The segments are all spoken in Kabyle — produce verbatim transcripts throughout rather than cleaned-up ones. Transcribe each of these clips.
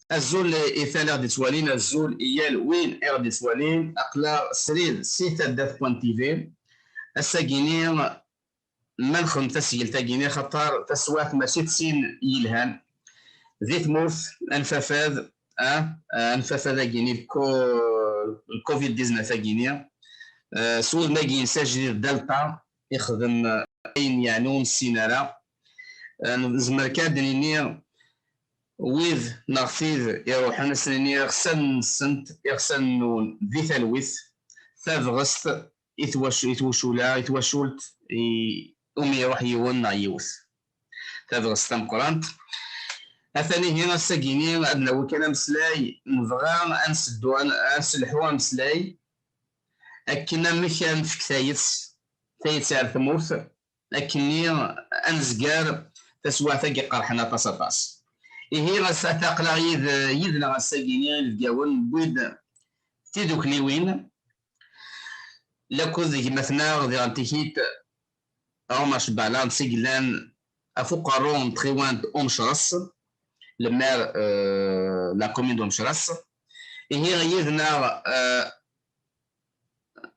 Azul i tal i ɣ-d-ittwalin, azul i yal win i ɣ-d-ittwalin. Aql-aɣ srid si taddart point T V. Ass-agi-ni ma nexdem tasgilt-agi-ni, axaṭer taswiɛt mačči d tin yelhan di tmurt, anfafad, ah, anfafad-agi-ni, lko-, lcovid dix-neuf agi-ni, ah, s wudem-agi-ines ajdid Delta, ixdem ayen yeɛni ur nessin ara. Ah, nezmer kan ad d-nini wid neɣ tid iruḥen, ad sen-nini iɣsan-nsent, iɣsan-nwen di talwit, tabɣest i twac-, i twacula, i twacult, i umi iruḥ yiwen neɣ yiwet. Tabɣest tameqqrant. Atan ihi ass-agi-ni ad nawi kan ameslay, nebɣa ad nseddu, ad n-, ad nselḥu ameslay akken amek ad nefk tayet, tayet ar tmurt, akkenni ad nezger taswiɛt-agi iqerḥen aṭas, aṭas. Ihi, ass-a, aql-aɣ yid-, yid-neɣ ass-agi-ni inebgawen, newwi-d tidukliwin, lakked gma-tneɣ diɣen tikit Ɛumar Cbala, netta i yellan ɣef uqerru n tɣiwant Umecres, le maire, euh, la commune d'Umecres. Ihi, yid-neɣ, euh,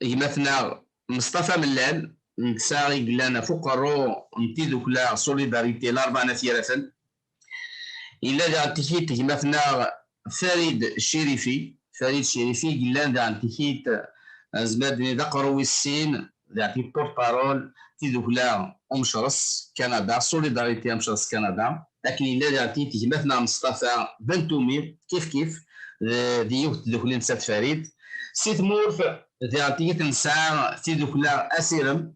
gma-tneɣ Meṣṭafa Mellal, netta i yellan ɣef uqerru n tidukla Solidarité Larbɛa n At Yiraten. Yella diɣen tikit gma-tneɣ Farid Cirifi. Farid Cirifi i yellan diɣen tikit, eh, nezmer ad d-nini d aqerru wis sin, diɣen tikit porte-parole tidukla Umecres Kanada, Solidarité Umecres Kanada. Akken yella diɣen tikit gma-tneɣ Meṣṭafa Bentoumi, kif kif, d, d yiwet tdukli netta d Farid. Si tmurt, diɣen tikit nesɛa tidukla Asirem,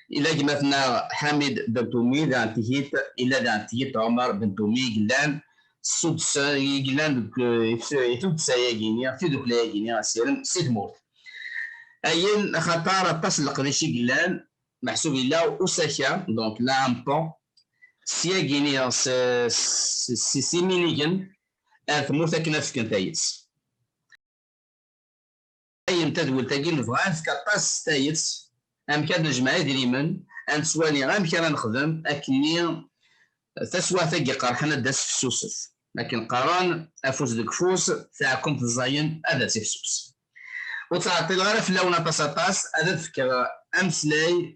ila gma-tneɣ Ḥamid Bentoumi, diɣen tikit, ila diɣen tikit Ɛumar Bentoumi, i yellan s tuddsa, i yellan deg, i tuddsa-agi-ni, tidukla-agi-ni, Asirem, si tmurt. Ayen, axaṭer aṭas n leqdic i yellan, meḥsub yella usaka, donc là un pont, syagi-ni, s, s, s, s iminigen ar tmurt akken ad fken tayet. Ayen tadwilt-agi nebɣa ad nefk aṭas s tayet, amek ad nejmeɛ idrimen, ad nettwali amek ara nexdem, akkenni taswiɛt-agi iqerḥen ad d-tas fessuset. Akken qqaren, afus deg ufus, taɛkemt ẓẓayen ad d-tas fessus. Ur ttɛeṭṭileɣ ara fell-awen aṭas aṭas, ad d-fkeɣ ameslay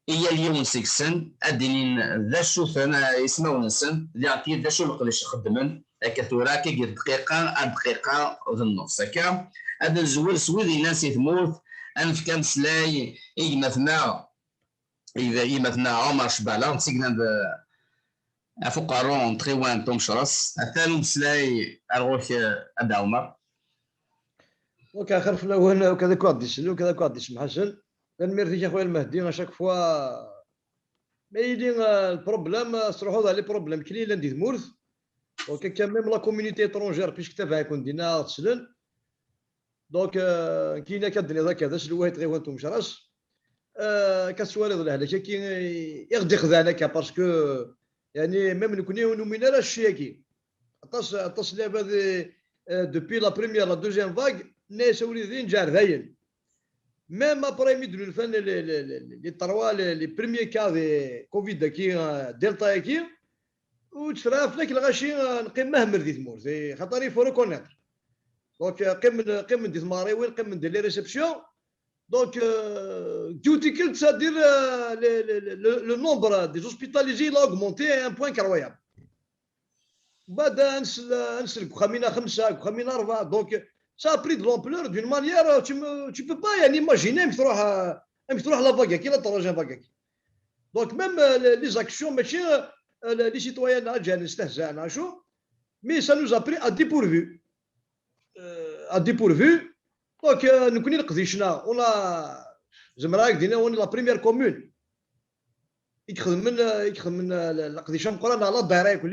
i yal yiwen seg-sen, ad d-inin d acu-ten, eh, ismawen-nsen, diɣen d acu leqdic xeddmen, akka tura, akka deg dqiqa, ar dqiqa d nneṣ. Akka, ad nezwir s wid yellan si tmurt, ad nefk ameslay i gma-tneɣ, i gma-tneɣ Ɛumar Cbala, netta i yellan d, ɣef uqerru n tɣiwant Umecres. Atan umeslay ar ɣur-k, eh, a Dda Ɛumar. Ok, axir fell-awen, ok, ad ak-, ad d-isel, ok, ad ak-, ad d-isem Ḥasen. Tanemmirt-ik a xuya Lmehdi, à chaque fois ma yili, euh, le problème, euh, tesruḥuḍ ɣer les problèmes kan yellan di tmurt. Donc, akka même la communauté étrangère, puisque tabaɛ-iken dinna ad tt-slen. Donc, euh, kien akka d-tenniḍ akka, d aselway n tɣiwant Umecras. Euh, akka tettwaliḍ lehlak-agi i, i ɣ-d-ixedɛen akka, parce que, yani, même nekni ur numin ara cci-agi. Aṭas, aṭas n leɛbad, euh, depuis la première, la deuxième vague, nna-yas a wlidi, nǧeɛ dayen. Même après mi d-nulfan les, les, les, les, les trois, les, les premiers cas de covid-agi, euh, Delta-agi, ur d-terra fell-ak lɣaci, euh, neqqim mahmer di tmurt, eh, xaṭer il faut reconnaître. Donc, euh, qqimen, qqimen di tmeɣriwin, qqimen di les réceptions. Donc, euh, deg yiwet tikkelt, c'est-à-dire, euh, le, le, le, le nombre des hospitalisés, il a augmenté à un point incroyable. Mbeɛd ad nsel, ad nsel deg uxxam-inna xemsa, deg uxxam-inna rebɛa. Donc, ça a pris de l'ampleur d'une manière, euh, tu me, tu peux pas, yani, imaginer amek truḥ, euh, amek truḥ la vague-agi, la troisième vague-agi. Donc, même, euh, les, les actions, mačči, euh, les, les citoyens, neɣ ǧan stehzaɛen, acu, mais ça nous a pris à dépourvu. Euh, à dépourvu. Donc, euh, nekni leqdic-nneɣ, on a, zemreɣ ad ak-d-iniɣ, on est la première commune i ixedmen, i ixedmen, euh, le-, leqdic ameqqran, la daïra yakk,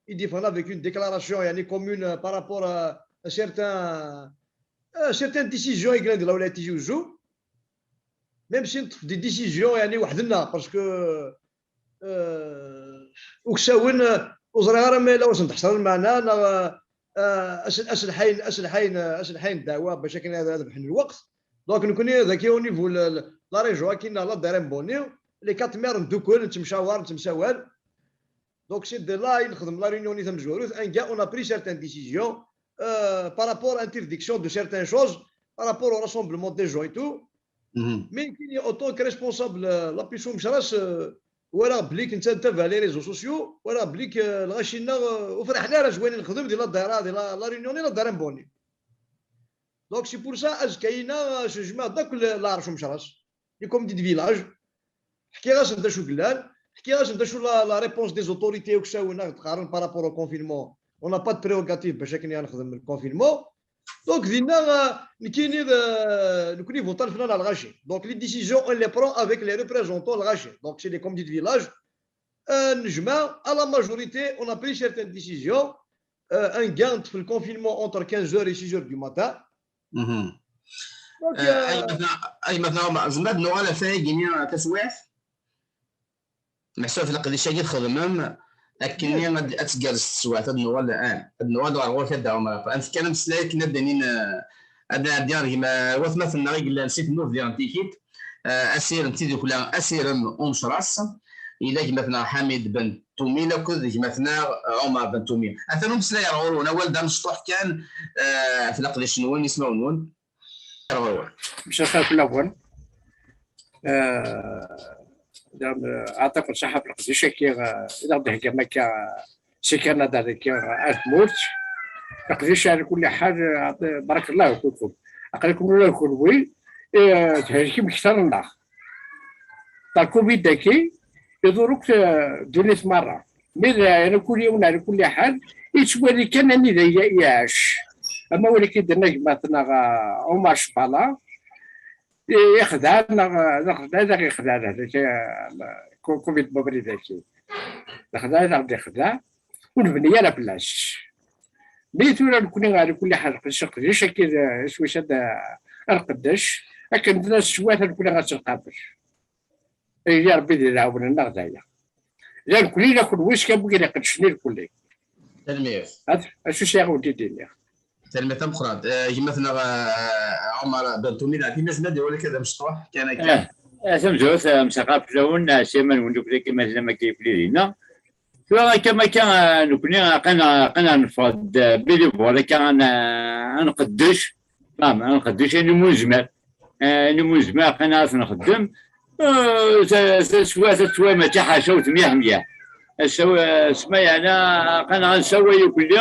i d-yeffɣen avec une déclaration, yani, commune, euh, par rapport à, à certains, euh, certaines décisions i yellan di lawlayat Tizi Uzzu. Même si neṭṭef des décisions, yani, weḥd-nneɣ, parce que, euh, uksawen, euh, ur ẓriɣ ara ma yella ur sen-d-ḥṣan lmeɛna, neɣ, euh, euh, as-, aselḥay, aselḥay, aselḥay n ddeɛwa bac akken ad, ad rebḥen lweqt. Donc, nekni, dagi, au niveau, la, la, la région, akkin, la daïra Mboni, les quatre maires ndukkel, nettemcawar, nettemsawal. Donc, c'est de là i nexdem la réunion-nni tamezwarut, un gars, on a pris certaines décisions euh, par rapport à l'interdiction de certaines choses, par rapport au rassemblement des gens et tout. Mais il y a autant que responsable, euh, la Pichou Mchras, euh, walaɣ belli netta ntabaɛ les réseaux sociaux, walaɣ belli euh, lɣaci-nneɣ euh, ur ferḥen ara s wayen i nexdem di la daïra, di la, la réunion-nni, la daïra n Boni. Donc, c'est pour ça, azekka-inna, euh, jemɛeɣ-d akk le- lɛerc umecras, les comités de village, ḥkiɣ-asen d acu yellan, ḥkiɣ-asen d acu la, la réponse des autorités i uksawen ad ɣ-d-qqaren par rapport au confinement. On n'a pas de prérogative bac akken ad nexdem le confinement. Donc, dinna, euh, nekkini d, euh, nekkni votan fell-aneɣ lɣaci. Donc, les décisions, on les prend avec les représentants lɣaci. Donc, c'est les comités de village. Euh, nejmeɛ, à la majorité, on a pris certaines décisions. Euh, un gars, le confinement entre quinze heures et six heures du matin. Mhm. Donc, euh, aymaten Ɛumar, zemreɣ ad nuɣal ɣef wayagi-nni taswiɛt? Meḥsub ɣef leqdic-agi txedmem akken ad tgerrez teswiɛt, ad nuɣal, ah, ad nuɣal ɣer ɣur-k a Dda Ɛumar. Amek kan ameslay akken ad d-inin, eh, ad nɛeddi ar gma, ar watmaten-nneɣ i yellan si tmurt diɣen tikit, eh, asirem n tidukla, asirem umecras, yella gma-tneɣ Ḥamid Ben Tumil akked gma-tneɣ Ɛumar Ben Tumil. Atan umeslay ar ɣur-wen, awal d amecṭuḥ kan, eh, ɣef leqdic-nwen, ismawen-nwen. Ar ɣur-wen. Msakha fell-awen. Ɛṭiq ṣaḥa ɣef leqdic-agi i d-aɣ-d-theggam akka si Kanada dagi ar tmurt. Leqdic ɛla kulli ḥal, barakallahu fikum. Aql-ikum ula d kunwi thelkem kter-nneɣ. La covid-agi iḍurr akk ddunit merra. Mi d, yani, kul yiwen ɛla kulli ḥal yettwali kan anida iɛac. Ama win akka i d-tenna gma-tneɣ Ɛumar Cbala, ixdeɛ neɣ, neɣ d aɣ-ixdeɛ covid mebrid-agi. Lexdeɛ i aɣ-d-ixdeɛ, ur nebni ara fell-as. Mi tura nekni ɛla kulli ḥal, leqdic, leqdic-agi d iswi-s ad nqeddec, akken d taswiɛt nekkni ad tt-nqabel. Ay Ṛebbi d iɛawen-nneɣ d aya. La nekkni la kunwi s kan wigad iqeddcen irkelli. Tanemmirt. Acu sɛiɣ wen-d-iniɣ. Tanemmirt tameqqrant. Eh, gma-tneɣ, eh, Ɛumar Ben Tumil, ɛni mazal ad iwali kan d amecṭuḥ kan akka? Eh, tamezwarut, eh, msaqaf fell-awen, eh, s iman-nwen akk dagi ma tellam akka ifli dinna. Tura akka ma akka, eh, nekkni aql-aɣ, aql-aɣ neffeɣ-d, eh, bénévole akka ad n-, ad nqeddec. Faham, ad nqeddec ayen umi nezmer. Eh, ayen umi nezmer, aql-aɣ ad t-nxeddem. Eh, ta-, taswiɛt, taswiɛt mačči ḥaca u temyaḥ myaḥ. Asaw-, eh, sma yeɛna, aql-aɣ ad nessaway akkelli.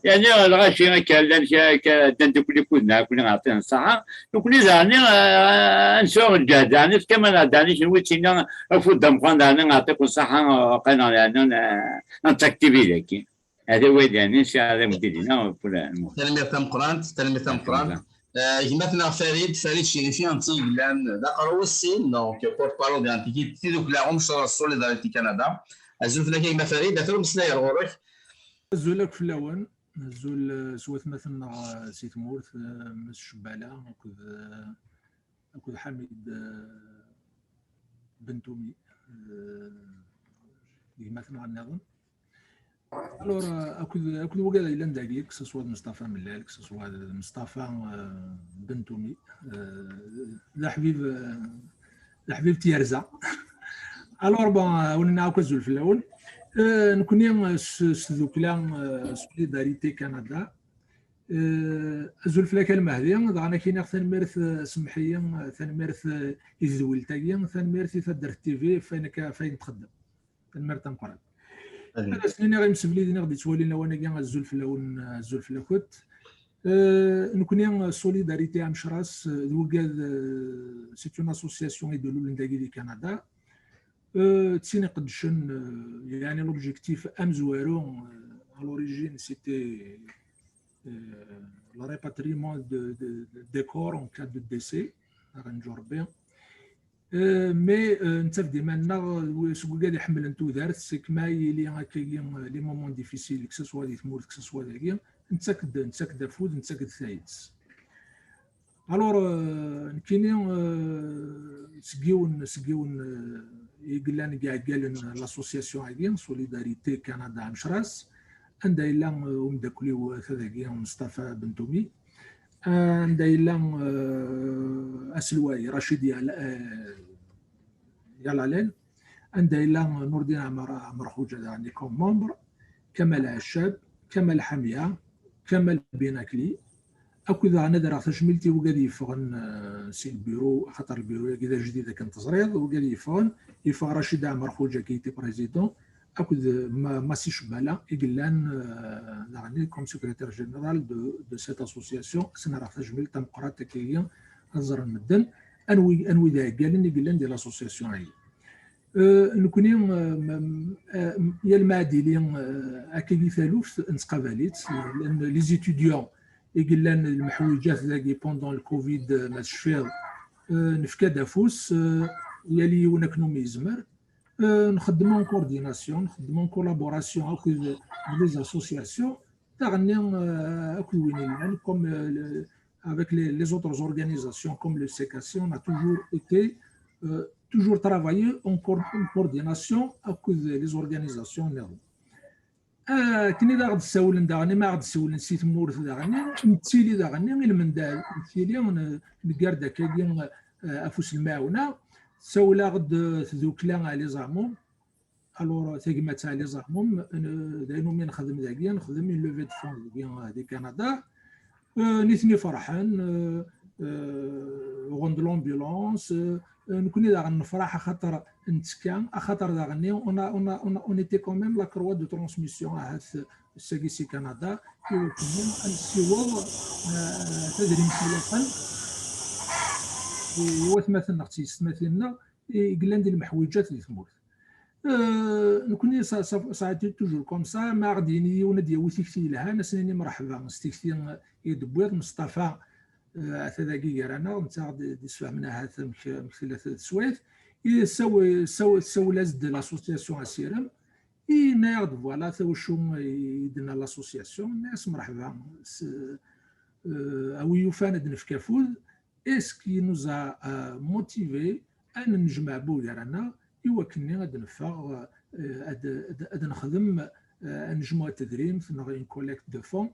Yeɛni lɣaci akka llan, akka ddan-d akkelli akk-nneɣ, akkelli ɛṭin ṣṣaḥa. Nekkni daɣen, eh, ad nesɛu lǧehd, daɣen, efk-aɣ-d, daɣen, kenwi d tinna afud d ameqqran, daɣen, ɛṭikum ṣṣaḥa, eh, aql-aɣ, yeɛni, eh, ad nettaktivi dagi. Hada waydi, yani, sɛiɣ ad am-d-iniɣ, pour le moment. Tanemmirt tameqqrant, tanemmirt tameqqrant. Eh, gma-tneɣ Farid, Farid Cirifi, netta i yellan d aqerru wis sin, donc, porte-parole de l'entité tidukla Umecras Solidarité Canada. Azul fell-ak a gma Farid, atan umeslay ar ɣur-k. Azul akk fell-awen, azul, eh, s watmaten-nneɣ, eh, si tmurt, eh, Mass Cebbala akked, eh, akked Ḥamid, eh, Ben Tumi, eh, d gma-tneɣ nniḍen. Alors, euh, akked, akked wigad yellan dagi, que ce soit d Mustafa Mellal, que ce soit d Mustafa, euh, Ben Tumi, euh, d aḥbib, euh, d aḥbib n tyerza. Alors, bon, euh, wen-nniɣ akk azul fell-awen. Euh, nekkni, euh, s, s tdukla, euh, Solidarité Canada, euh, azul fell-ak a Lmehdi, dɣa ad k-iniɣ tanemmirt, euh, semmeḥ-iyi, euh, tanemmirt, euh, i tedwilt-agi, tanemmirt i Taddart T V, f wayen akka, f wayen txeddem. Tanemmirt tameqqrant. Ad as-niniɣ i yimsefliden i ɣ-d-yettwalin lawan-agi, azul fell-awen, azul fell-akent. Euh, nekkni, euh, Solidarité Amecras, euh, d wigad, euh, c'est une association i d-ululen dagi di Canada. Euh, d tin iqeddcen, euh, yeɛni l'objectif amezwaru, euh, à l'origine, c'était, euh, le rapatriement de, de, de, des corps en cas de décès, ar nǧu Rebbi. Euh, mais, euh, nettaf-d iman-nneɣ, euh, seg wigad iḥemmlen tudert, seg ma yili akkagi, euh, les moments difficiles, que ce soit di tmurt, que ce soit dagi, nettak-d, nettak-d afud, nettak-d tayet. Alors, euh, nekkini, euh, seg yiwen, seg yiwen, euh, i yellan deg iɛeggalen n l'association-agi, Solidarité Canada Amecras, anda yella, euh, umeddakel-iw, euh, ata dagi, Mustafa Ben Tumi, anda yella, euh, aselway Rachid Yal-, euh, Yalalel, anda yella Nurdin Ɛmer, Ɛmer Xuǧa daɣen comme membre, Kamal Ɛeccab, Kamal Ḥamya, Kamal Binakli, akked daɣen ad rreɣ tajmilt i wigad yeffɣen, euh, si lbiru, axaṭer lbiru-agi d ajdid akken teẓriḍ, wigad yeffɣen, yeffeɣ Racid Ɛmer Xuǧa qui était président, akked Ma-, Massi Cebala i yellan, euh, daɣen comme secrétaire général de, de cette association, ad sen-rreɣ tajmilt tameqqrant akkagi ad ẓren medden, anwi, anwi d iɛeggalen i yellan di l'association-agi. Euh, nekni, euh, m-, m-, euh, yal ma ad ili, euh, akkagi taluft, nettqabal-itt, les étudiants i yellan lmeḥwiǧat dagi pendant le covid, euh, ma tecfiḍ, euh, nefka-d afus, euh, yal yiwen akken umi yezmer. Euh, nxeddem en coordination, nxeddem en collaboration akked les associations, daɣen, euh, akked win yellan, comme, euh, le, avec les, les autres organisations comme le C K C, on a toujours été, euh, toujours travaillé en, coor-, en coordination akked les organisations nniḍen. Akken i d aɣ-d-ssawlen daɣen, ma aɣ-d-ssawlen si tmurt daɣen, nettili daɣen i lmendad, nettili n-, neggar-d akkagi, euh, afus n lemɛawna, tessawel-aɣ-d tdukla Ɛli Zaɛmum, alors tagmat Ɛli Zaɛmum, euh, d ayen umi nexdem dagi, nexdem une levée de fonds dagi, euh, di Canada. Euh, nitni ferḥen, euh, euh, uɣen-d l'ambulance, euh, euh, nekni daɣen nefreḥ axaṭer nettekka, axaṭer daɣen on a, on a, on a, on était quand même la croix de transmission ahat sagi si Canada, i wakken ad nessiweḍ, euh, tadrimt ilaqen i watmaten-nneɣ d tiyessetmatin-nneɣ i yellan di lmeḥwiǧat di tmurt. Euh, nekni ça, ça, ça a été toujours comme ça, ma aɣ-d-yini yiwen ad d-yawi tikti yelhan, ad s-nini mreḥba s tikti i d-tewwiḍ, Meṣṭafa, euh, ata dagi gar-aneɣ, netta aɣ-d-, d-isfehmen ahat amek, amek tella teswayt. I tsaw-, tsaw-, tessawel-as-d l'association Asirem, i yenna-yaɣ-d, voilà, tawacu i d-tenna l'association, nna-yas mreḥba, s-, euh, a wi yufan ad nefk afud, et ce qui nous a, euh, motivé ad nennejmaɛ bugar-aneɣ i wakken ad neffeɣ, euh, ad, ad, ad nexdem, euh, ad nejmuɛ tadrimt neɣ une collecte de fonds,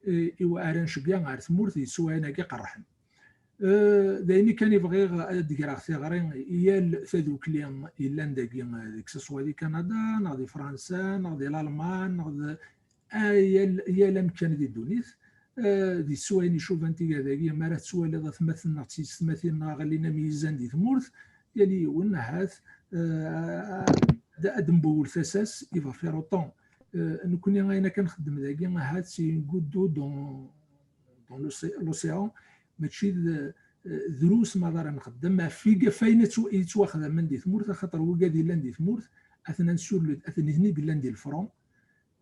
euh, i wa ara nceggeɛ ar tmurt di sswayen-agi iqerrḥen. Euh, d ayen kan i bɣiɣ ad d-greɣ tiɣri i yal tadukli yellan dagi, euh, que ce soit di Canada, neɣ di Fransa, neɣ di Lalman, neɣ d a yal, yal amkan di ddunit, eh, di sswayen icuban tigad-agi, mi ara tettwaliḍ atmaten neɣ tiyessetmatin neɣ aɣelli n am yizan di tmurt, yal yiwen ahat, eh, ad, ad nbewwel tasa-s, il va faire autant. Eh, nekni ayen akka nxeddem dagi, ahat c'est une goutte d'eau dans, dans l'océ-, l'océan, mačči d, eh, drus maḍi ara nxeddem, ɣef i, ɣef wayen yettwa-, yettwaxdamen di tmurt, axaṭer wigad yellan di tmurt, atnan sur le, atnan nitni yellan di lefront,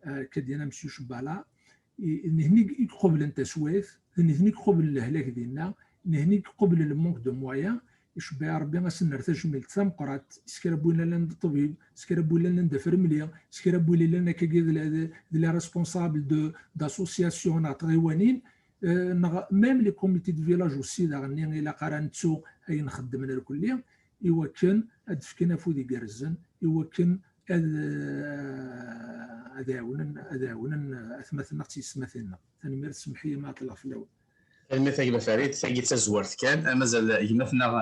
eh, akka d-yenna Mesyu Cebbala, i, nitni i iqublen taswayt, d nitni i iqublen lehlak dinna, nitni i iqublen le manque de moyens, icebbeɛ Rebbi ad sen-nerr tajmilt tameqqrant, s kra n win yellan d ṭṭbib, s kra n win yellan d afremli, s kra n win yellan akkagi d la, d, d les responsables de, d'associations neɣ tɣiwanin, eh, neɣ même les comités de village aussi daɣen ilaq ara nettu ayen xeddmen irkelli, i wakken ad d-fken afud igerrzen, i wakken ad, eh, ad ɛawnen, ad ɛawnen atmaten-nneɣ d tiyessetmatin-nneɣ. Tanemmirt, semmeḥ-iyi ma ɛeṭṭleɣ fell-awen. Tanemmirt a gma Farid, tagi d tazwart kan, mazal gma-tneɣ,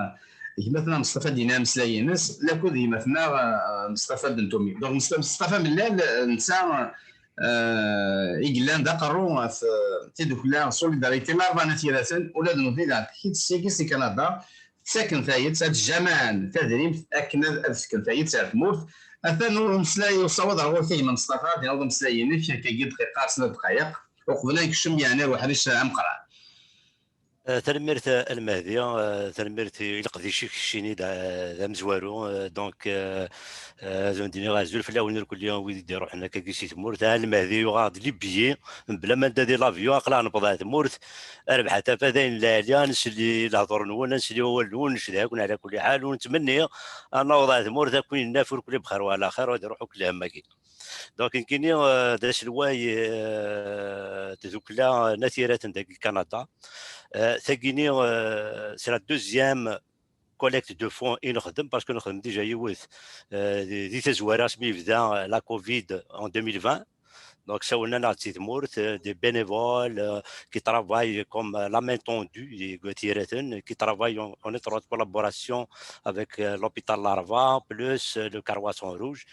gma-tneɣ Meṣṭafa ad d-yini ameslay-ines, lakud gma-tneɣ, eh, Meṣṭafa Bentumi. Donc Meṣṭa-, Meṣṭafa Mellal, eh, netta, eh, i yellan d aqerru ɣef, eh, tidukla Solidarité, Larebɛa n At Yiraten, ula d nutni daɣen tekki-d sigi si Kanada, ttaken tayet, ad jjamaɛen tadrimt akken ad, ad fken tayet ar tmurt. Atan umeslay, usawaḍ ar ɣur-k a gma Meṣṭafa, ad d-tiniḍ ameslay-inek, akkagi dqiqa, snat dqayeq, uqbel ad nekcem yeɛni ar uḥric ameqqran. Eh, tanemmirt, eh, a Lmehdi, eh, tanemmirt i leqdic-ik, keččini d, d amezwaru, eh, donc, eh, eh, ad wen-d-iniɣ azul fell-awen irkelli wid i d-iruḥen akkagi si tmurt. Ah, Lmehdi yuɣ-aɣ-d les billets, mebla ma nedda di l'avion, aql-aɣ newweḍ ar tmurt, a Rabaḥ Tafat, d ayen lɛali, ad nsel i lehdur-nwen, ad nsel i wawal-nwen, ncedha-ken ɛla kulli ḥal, u nettmenni ad naweḍ ar tmurt, ad ken-innaf ur kulli bxir wa ɛla xir, u ad iruḥ akk lhemm-agi. Donc, nekkini, euh, d aselway, euh, n tdukla n At Yiraten dagi Kanada. Euh, tagini, euh, c'est la deuxième collecte de fonds i nexdem, parce que nexdem déjà yiwet, euh, di, di tazwara asmi yebda, euh, la covid en deux mille vingt. Donc, sawlen-aneɣ-d si tmurt, euh, des bénévoles, euh, qui travaillent comme, euh, la main tendue, di tira-ten, qui travaillent en, en étroite collaboration avec, euh, l'hôpital Larva, plus, euh, le Carroisson Rouge.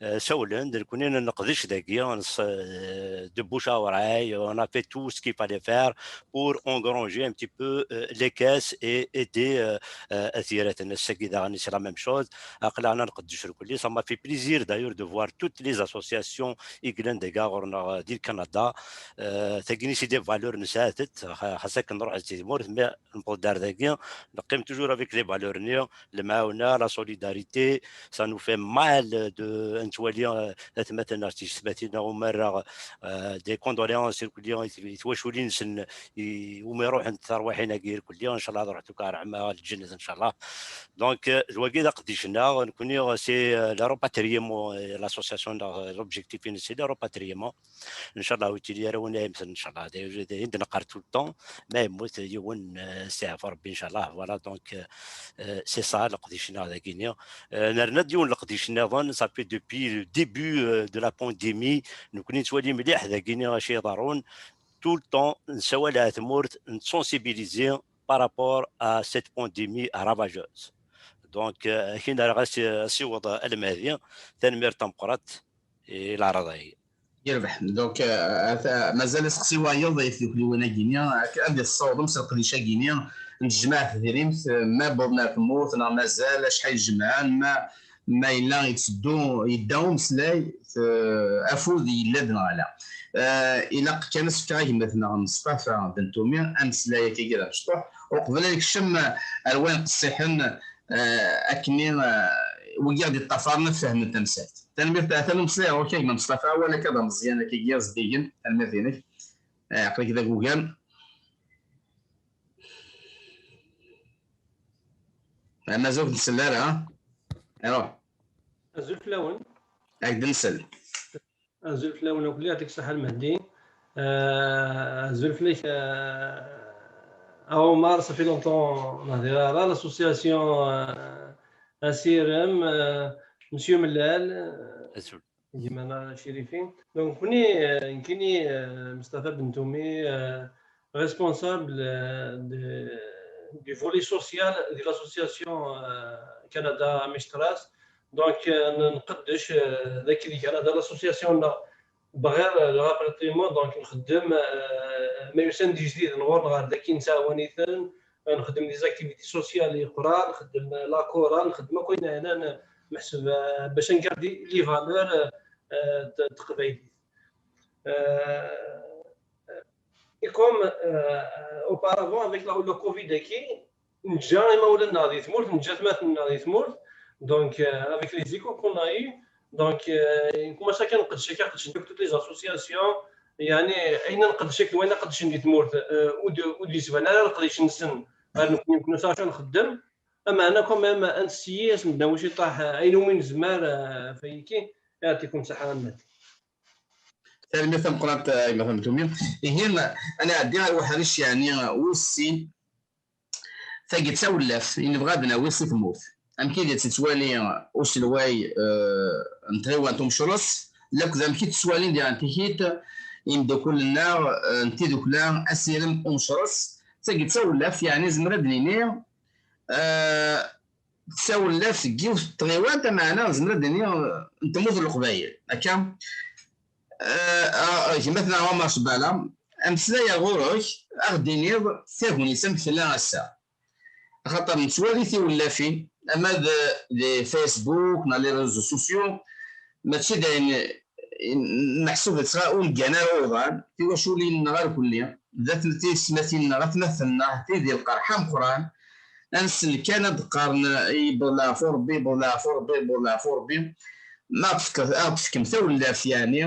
Euh, sawlen-d, nekkni neqdec dagi, on s-, euh, de bouche à oreille, on a fait tout ce qu'il fallait faire pour engranger un petit peu, euh, les caisses et aider, euh, euh, à tira-ten. Ass-agi daɣen, c'est la même chose. Aql-aɣ nqeddec irkelli. Ça m'a fait plaisir d'ailleurs de voir toutes les associations i yellan dagi ɣur-neɣ di Kanada. Euh, tagini, c'est des valeurs nesɛa-tent, xa-, xas akken nruḥ si tmurt, mais newweḍ-d ar dagi, neqqim toujours avec les valeurs-nni, lemɛawna, la solidarité. Ça nous fait mal de, ad nettwali, euh, atmaten-nneɣ, tiyessetmatin-nneɣ, umareɣ, euh, des condoléances irkelli i, i twaculin-nsen, i, umi ruḥent terwiḥin-agi irkelli, ncallah ad ruḥent akk ar ɛemma, ar lǧennet, ncallah. Donc, euh, d wagi d aqeddic-nneɣ, nekkni, euh, c'est, euh, le rapatriement, euh, l'association-nneɣ, euh, l'objectif-ines, c'est le rapatriement. Ncallah, ur yettili ara win ara yemmten, ncallah. D, d, d, d, neqqar tout le temps, ma yemmut yiwen, euh, s iɛfu Rebbi, ncallah. Voilà, donc, euh, euh, c'est ça, leqdic-nneɣ dagini. Euh, nerna-d yiwen leqdic-nniḍen, ça fait depuis le début, euh, de la pandémie, nekkni nettwali mliḥ dagini acu iḍerrun, tout le temps, nsawal ar tmurt, nsensibiliser par rapport à cette pandémie ravageuse. Donc, euh, akin ara ɣas asiweḍ almadi, tanemmirt tameqqrant i leɛraḍ-agi. Yerbeḥ. Donc, euh, ata-, mazal aseqsi wayeḍ i tdukliwin-agi-nni, ak-, ad d-tessawḍem s leqdic-agi-nni n tejmaɛt tedrimt, euh, ma wwḍen ar tmurt neɣ mazal, acḥal jemɛen, ma, ma yella yetteddu, yedda umeslay, t-, afud yella-d neɣ ala. Euh, ilaq kan ad s-fkeɣ i gma-tneɣ Meṣṭafa Bentumi ameslay akkagi d amecṭuḥ, uqbel ad nekcem ar wayen qessiḥen, euh, akkenni, euh, wigi ad iṭṭafaren ad fehmen tamsalt. Tanemmirt, atan umeslay ɣur-k a gma Meṣṭafa, awal akka d ameẓyan, akkagi zeddigen, tanemmirt-inek. Eh, aql-ik d agugam. Eh, mazal ur k-nsell ara, ha? Iruḥ. Azul fell-awen. Ad k-d-nsell. Azul fell-awen akk, yeɛṭik ṣṣeḥḥa a Lmehdi. Eh, azul fell-ak, eh, a Omar, ça fait longtemps ur nehdiṛ ara, l'association, eh, Asirem, eh, Monsieur Mellal, eh, Azul. Gma-nneɣ Cirifi. Donc, nekkni, eh, nekkini, eh, Mustafa Bentumi, eh, responsable, eh, de, du volet social de l'association, eh, Canada Amish Trust. Donc, eh, n-, nqeddec, eh, dagi di Canada l'association-nneɣ bɣiɣ, eh, le rapatriement, donc nxeddem, eh, ma yusan-d ijdiden ɣur-neɣ ɣer dagi nettɛawan-iten, eh, nxeddem des activités sociales yeqqran, nxeddem, eh, la chorale, nxeddem akk ayen ɛnan, eh, meḥsub, eh, bac ad ngardi les valeurs, eh, eh, n teqbaylit. Euh, et comme, euh, auparavant, avec la, le Covid-agi, neǧǧa imawlan-nneɣ di tmurt, neǧǧa atmaten-nneɣ di tmurt, donc, euh, avec les échos qu'on a eu, donc, euh, nkumaṣa kan nqeddec akka, qeddcent akk toutes les associations, yeɛni, ayen nqeddec akk d wayen qeddcen di tmurt, euh, ur d-, ur d-yettban ara leqdic-nsen ɣer nekkni, nekkni s acu nxeddem, ameɛna quand même, ad nesseyyi, ad s-neddawi ciṭṭaḥ, euh, ayen umi nezmer, euh, ɣef wayagi, yeɛṭikum ṣṣeḥḥa, a Mehdi. Tanemmirt tameqqrant, a gma Bentumi. Ihi, ad nɛeddi ar uḥric, yeɛni, wis sin. Tagi d tawlaft i nebɣa ad nawi si tmurt. Amek i d-tettwali uselway, eh, n tɣiwant Umecres, lakked amek i ttwalin diɣen tikit imeddukel-nneɣ, eh, n tidukla Asirem Umecres. Tagi d tawlaft, yeɛni, nezmer ad d-nini, eh, d tawlaft n yiwet n tɣiwant, ameɛna nezmer ad d-nini, eh, n tmurt n Leqbayel, akka? Eh, ah, gma-tneɣ Ɛumer Cbala, ameslay-a ɣur-k, ad ɣ-d-tiniḍ tagnit amek tella ass-a. Axaṭer nettwali tiwlafin, ama d, di Facebook neɣ les réseaux sociaux, mačči d ayen, eh, meḥsub d ttɣa ur neggan ara uḍan, tiwaculin-nneɣ irkelli, d at-, tiyessetmatin-nneɣ, atmaten-nneɣ, tid di lqerḥ ameqqran, ad nsel kan ad d-qqaren, "Yewweḍ leɛfu Rebbi, yewweḍ leɛfu Rebbi, yewweḍ leɛfu Rebbi." Ma aɣ-tefkeḍ, aɣ-d-tefkem tawlaft, yeɛni,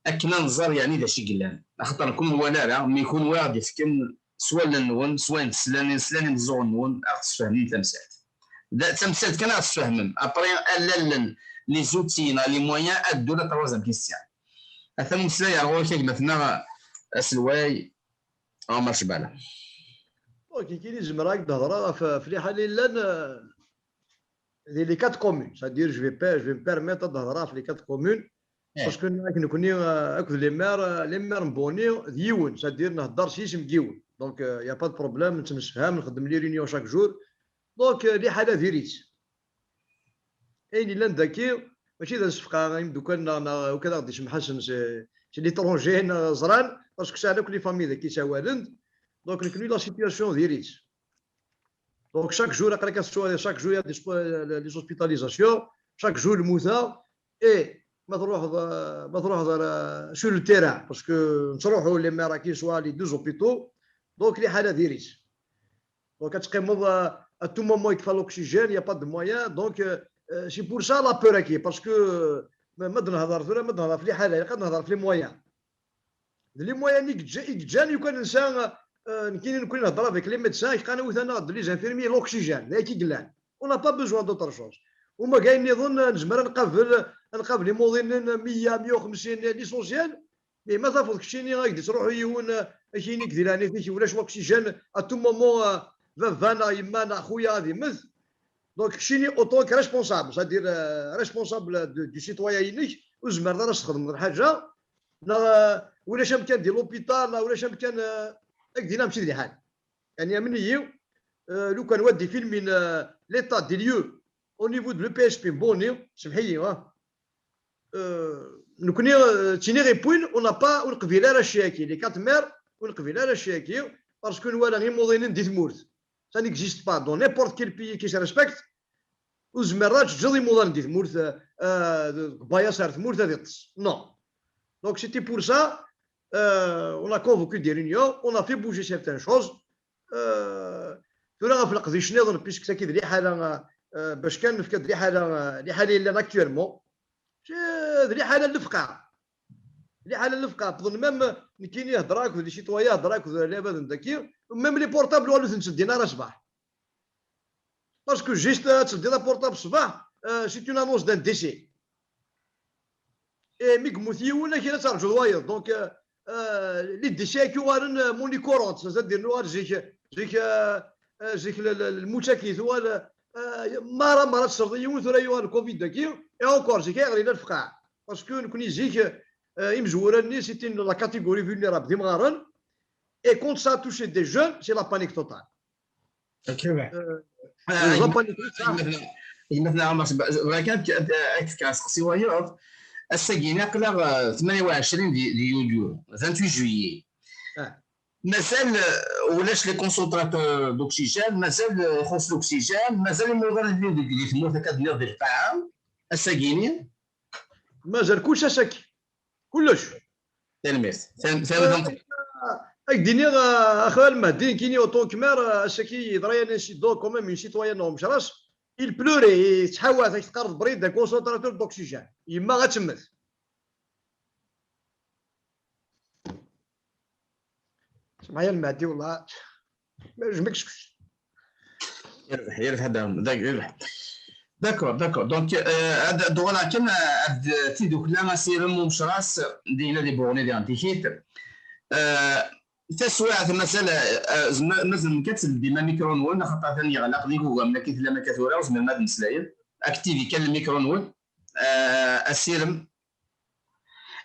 akken ad nẓer, yeɛni, d acu i yellan. Axaṭer nekkni ur nwala ara, mi kunwi aɣ-d-ifken s wallen-nwen, s wayen teslan, slan imeẓẓuɣen-nwen, ad ɣ-tessfehmem tamsalt. D tamsalt kan ad ɣ-tessfehmem. Après, ad lallen les outils neɣ les moyens ad ddun à trois questions. Atan umeslay ar ɣur-k a gma-tneɣ aselway Ɛumer Cbala. Ok, kini zemreɣ ad d-hedreɣ ɣef, ɣef liḥala yellan, euh, di les quatre communes. C'est-à-dire, je vais per-, je vais me permettre ad d-hedreɣ ɣef les quatre communes. Parce que nekni, euh, akked les maires, euh, les maires n Boni d yiwen, c'est-à-dire nhedder s yisem n yiwen. Donc, euh, y a pas de problème, nettemsefham, nxeddem les réunions chaque jour. Donc, euh, liḥala diri-tt. Ayen yellan daki, mačči d asefqeɛ, imeddukal-nneɣ, neɣ ukadeɣ d isem Ḥasen, c'est, c'est l'étranger, neɣ ẓran, parce que sɛan akk les familles daki ssawalen-d. Donc, nekni la situation diri-tt. Donc, chaque jour, aql-ak ad tettwaliḍ, chaque jour, il y a des spo-, les hospitalisations, chaque jour, lmuta, et ma truḥeḍ, euh, ma truḥeḍ, euh, sur le terrain, parce que nettruḥu les maires-agi, soit les deux hôpitaux, donc, liḥala diri-tt. Donc, ad teqqimeḍ, euh, à tout moment, il te faut l'oxygène, il y a pas de moyen. Donc, euh, euh, c'est pour ça la peur-agi, parce que, euh, ma, ma d-nehḍer tura, ma d-nehḍer f liḥala, ilaq ad nehḍer f les moyens. D les moyens i yeǧǧa-, i yeǧǧan, yukan nsa, euh, nekkini, nekkni nehḍer avec les médecins, yeqqan awit-aneɣ-d les infirmiers, l'oxygène, d ayen i yellan. On n'a pas besoin d'autre chose. Uma d ayen nniḍen, nezmer ad nqabel, ad nqabel imuḍinen meyya, meyya u xemsin, l'essentiel, mais ma tafeḍ keččini ad k-d-ittruḥu yiwen, euh, ad k-yini di leɛnayt-ik ulac l'oxygène, à tout moment, euh, baba neɣ yemma neɣ xuya ad yemmet. Donc, keččini autant que responsable, c'est-à-dire, euh, responsable de, du citoyen-inek, ur tzemreḍ ara ad s-txedmeḍ lḥaǧa, neɣ, euh, ulac amkan di l'hôpital, neɣ ulac amkan, euh, ak dinna mačči d lḥal. Yani, amen-iyi, euh, lukan wa d-ifilmin, euh, l'état des lieux au niveau de l'E P S P n Boni, semḥ-iyi, ah. Euh, nekkni, euh, ttiniɣ i win, on n'a pas, ur neqbil ara cci-agi, les quatre maires, ur neqbil ara cci-agi, parce que nwala imuḍinen di tmurt. Ça n'existe pas. Dans n'importe quel pays qui se respecte, ur tezmireḍ ad teǧǧeḍ imuḍan di tmurt, euh, deg bayaṣ ar tmurt ad iṭṭes. Non. Donc, c'était pour ça, euh, on a convoqué des réunions, on a fait bouger certaines choses. Euh, tura ɣef leqdic nniḍen, puisque tagi d liḥala, euh, bac kan nefka-d liḥala, euh, liḥala yellan actuellement. C'est, d liḥala n lefqeɛ. Liḥala n lefqeɛ. Wwḍen même, nekkini heddreɣ akked les citoyens, heddreɣ akked l'abad n daki, même les portables ur ten-tteddin ara ṣṣbeḥ. Parce que juste, euh, ad teddiḍ aportable ṣṣbeḥ, euh, c'est une annonce d'un décès. Et mi yemmut yiwen, akken ad terǧuḍ wayeḍ. Donc, euh, euh, les décès-agi uɣalen, euh, monnaie courante, c'est-à-dire nuɣal zik, zik, euh, euh, zik l-, l-, lmut-agi tuɣal, euh, mara, mara tesserḍ yiwen, tura yuɣal le covid-agi, et encore zik ay ɣlin lefqeɛ. Parce que nekkni zik, euh, imezwura-nni, c'était la catégorie vulnérable, d imɣaren. Et quand ça a touché des jeunes, c'est la panique totale. Euh, gma-tneɣ Ɛmar, bɣiɣ kan ad k-fkeɣ aseqsi wayeḍ. Ass-agi-nni aql-aɣ, euh, tmanya u ɛecrin di, di yulyu, vingt-huit juillet. Mazal, euh, ulac les concentrateurs d'oxygène, mazal, euh, ixuṣṣ l'oxygène, mazal imuḍan deg, di tmurt akka d-nniɣ di lqaɛa, ass-agi-nni. Mazal kullec ass-agi. Kullec. Tanemmirt. Ad k-d-iniɣ, a xali Mehdi, nekkini autant que maire, ass-agi yeḍra-yi un incident quand même, une citoyenne n Umecras, il pleurait, tettḥawat, ak teqqareḍ bride, un concentrateur d'oxygène. Yemma ad temmet. Semmeḥ ya Mehdi, wellah. Je m'excuse. Yerbeḥ, yerbeḥ a Dda Ɛmer, yerbeḥ. D'accord, d'accord. Donc, euh, ad d-uɣaleɣ kan, euh, ad tidukla asirem Umecras, dinna di Buɣni, diɣen tikit. Euh, taswiɛt mazal, euh, mazal nekk ad tledim amikru-nwen, axaṭer atan yeɣleq d igugam, nekk i tellam akka tura, ur tezmirem ad mmeslayen. Activé kan lmikru-nwen. Euh, asirem.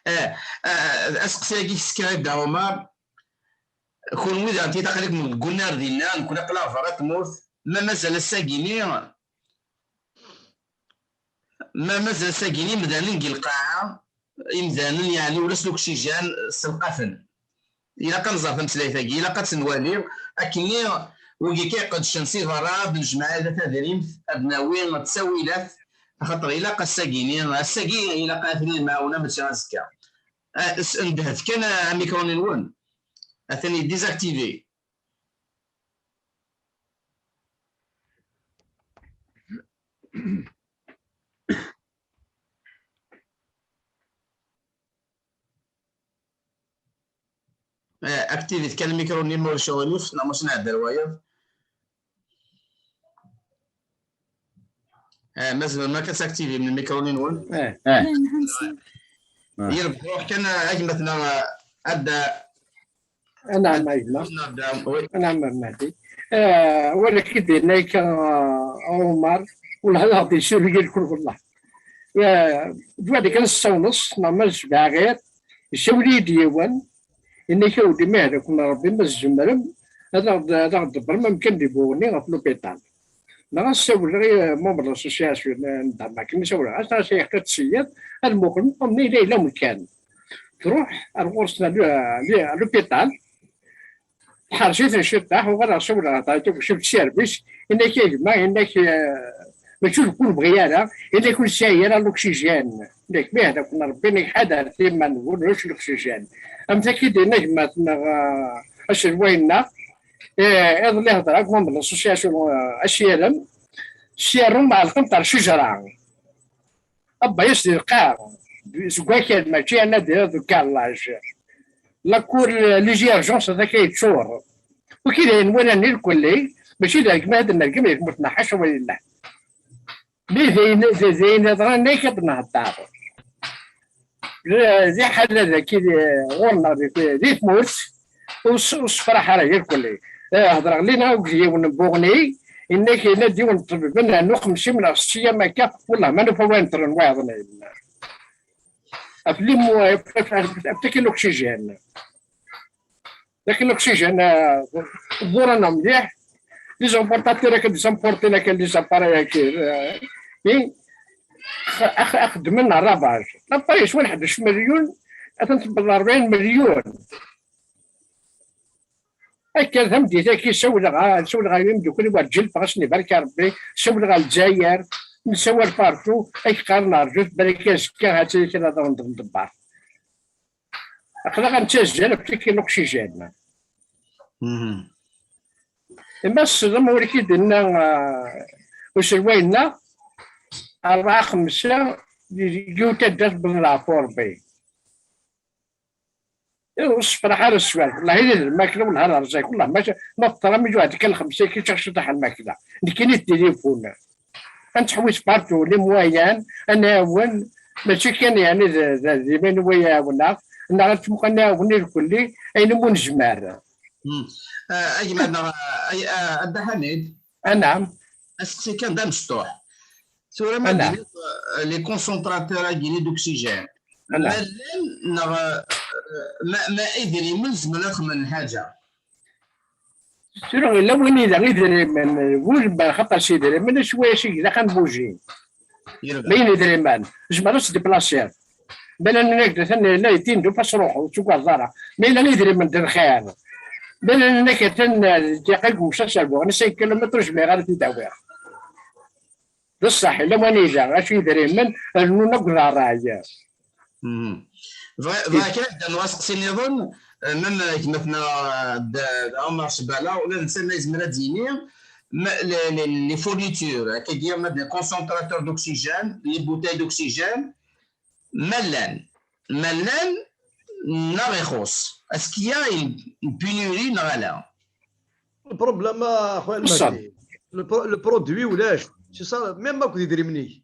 Eh, eh, aseqsi-agi i s-fkiɣ i Dda Ɛumar, kunwi daɣen taql-ikem deg unnar dinna, nekkni aql-aɣ berra tmurt, ma mazal ass-agi-nni, ma mazal ass-agi-nni imdanen deg lqaɛa, imdanen yeɛni ulac l'oxygène, selqafen. Ilaq ad nẓer tameslayt-agi, ilaq ad tt-nwali, akkenni wigi kan iqeddcen si berra, ad nejmeɛ ila tadrimt, ad nawi ttawilat, axaṭer ilaq ass-agi-nni, ass-agi ilaq ad ten-id-nɛawen, mačči azekka. Ah, s-, ndeh-t kan, ah, amikru-nni-nwen. Atan yedésactivé. Eh, activé-t kan lmikru-nni, ma ulac aɣilif, neɣ ma ulac nɛedda ar wayeḍ. Eh, ma tzemrem ad s-activem lmikru-nni-nwen. Eh, eh. Yerbeḥ ruḥ kan, eh, a gma-tneɣ, eh, ad, Anɛam a gma. Anɛam a Mehdi. Eh, wala k-id-yenna akka, eh, Ɛumar, wellah ad aɣ-d-yessuli lkul wellah. Eh, d wadi kan s tawneṣ, neɣ ma sebɛa ɣir, isawel-iyi-d yiwen, yenna-k, "Awd, imir ad ken-Ṛebbi, ma tzemrem, ad aɣ-d-, ad aɣ-d-ḍebbṛem amkan di Buɣni ɣef l'hôpital." Neɣ ad ssawleɣ i membre de l'association n Damac, mi sawleɣ-as, neɣ ad s-yeqqi-d syiḍ, ad muqlen, am yella yella umkan. Truḥ ar ɣur-sen, à l'hôpital, tḥerz-iten ciṭṭaḥ, uɣaleɣ sawleɣ ɣer ṭṭaɛi, akk cif service, yenna-k, "A gma," yenna-k, eh, "mačči d kul bɣi ara," yenna-k, "ur nesɛi ara l'oxygène." Yenna-k, "Mi hda-ken Ṛebbi, yenna-k, ḥadret iman-nwen, ulac l'oxygène." Am taki d-yenna gma-tneɣ, eh, aselway-nneɣ, eh, iḍelli hedreɣ akked membre de l'association, eh, asirem, sirrum ɛelqen-t ar ccejra. Abba-yas di lqaɛ, seg wakal, mačči ana d, d ukarlaj. La cour, les urgences, d akka yeččur. Wi k-id-ayen walan irkelli, mačči d rregmat ad nergem di tmurt-nneɣ, ḥaca walillah. Mi d ayen, d, d ayen yeḍran, akka d-nhedder. D, d iḥala daki di, ɣur-neɣ di, di tmurt, ur s-, ur sefraḥ ara irkelli. Eh, hedreɣ lli neɣ akked yiwen n Buɣni, yenna-k, yenna-d yiwen n ṭṭbib, ad nernu xemsin neɣ setta ayyam akka, wellah ma nufa wayen ṭṭren wayeḍnin. Ɣef limu-, ɣef, ɣef, ɣef, ɣef taki l'oxygène. Taki l'oxygène, eh, ḍuran mliḥ. Les importateurs akka d-importin akka les appareils akka, eh, i, x-, x-, xeddmen ravage. L'appareil yeswa ḥdac milyun, atan tewweḍ rebɛin milyun. Akka, tameddit-agi, sawleɣ, ah, sawleɣ ɣer yimdukal-iw, werǧin ffɣeɣ, asen ibarek Rebbi, sawleɣ ɣer Lezzayer, nessawal partout, ak qqaren rǧut, balak azekka, ha-tt-a kra ad awen-d-nḍebber. Aql-aɣ nettazzal ɣef tiki n l'oxygène. Mhm. Imma sslam ur k-id-inna, ah, uselway-nneɣ, rebɛa, xemsa, yiwet taddart, bḍel ɣef Rebbi. Ur sefraḥ ara sswal. Wallahi, d lmakla, wallahi, ad rẓag. Wallahi, ma, ma teḍra mi yuɛed kan lxemsa, ki ččaɣ ciṭaḥ n lmakla. Nekkini d tilifun. Ad nettḥewwis partout, les moyens, ad nɛawen, mačči kan, yeɛni, d, d, d iman-iw ay ɛawneɣ, neɣ ad tmuqel nɛawen irkelli, ayen umi nezmer. Hmm. Ah, a gma-nneɣ, ah, ay, ah, a Dda Ḥamid. Anɛam. Aseqsi kan d amecṭuḥ. Tura ma d-tiniḍ, eh, les concentrateurs-agi-nni d'oxygène, ma llan neɣ, eh, ma, ma idrimen zemren ad xedmen lḥaǧa? Tura yella win ila idrimen, win xaṭer s idrimen, acu wayas i ilaq ad nbuji. Ma yella idrimen, zemreɣ ad s-déplaciɣ. Ma llan nekk d atan la yettinduf ad s-ruḥeɣ, ur ttuggadeḍ ara. Ma yella idrimen d lxir. Ma llan nekk atan, eh, dqiqa deg umsaserbu, cinq kilomètres, ur zmireɣ ara ad t-id-awiɣ. D ṣṣeḥ, yella wanida, acu idrimen, rennun akk d ṛṛay. Mhm. Bɣa-, bɣiɣ kan ad d-rnuɣ aseqsi nniḍen, eh, même, eh, gma-tneɣ, eh, d, d Ɛumer Cbala, ula d netta ma yezmer ad d-yini, ma, les, les, les fournitures, akkagi, ma d les concentrateurs d'oxygène, les bouteilles d'oxygène, ma llan, ma llan, neɣ ixuṣ. Est-ce qu'il y a une, une pénurie neɣ ala? Le problème, a خويا المهدي. Le pro-, le produit ulac. C'est ça, même akked idrimen-ik.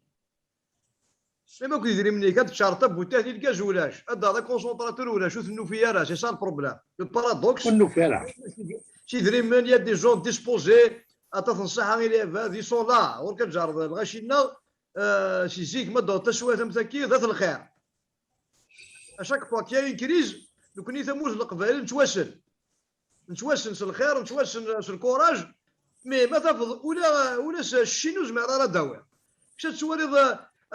Même akked idrimen-ik, ad teččareḍ tabutayt, lgaz ulac. Ad d-taɣeḍ concentrateur ulac, ur ten-nufi ara. C'est ça le problème. Le paradoxe. Ur nufi ara. S idrimen, il y a des gens disposés, aṭas n ṣṣaḥa i lɛibad, ils sont là. Ɣur-k ad tjerrbeḍ lɣaci-nneɣ, euh, si zik ma d-tawiḍ taswiɛt am tagi, d at lxir. À chaque fois qu'il y a une crise, nekkni tamurt n Leqbayel nettwassen. Nettwassen s lxir, nettwassen s lkuraj, mais ma tafeḍ ula, ula s cci ur zmireɣ ara ad d-awiɣ. Kečč ad twaliḍ,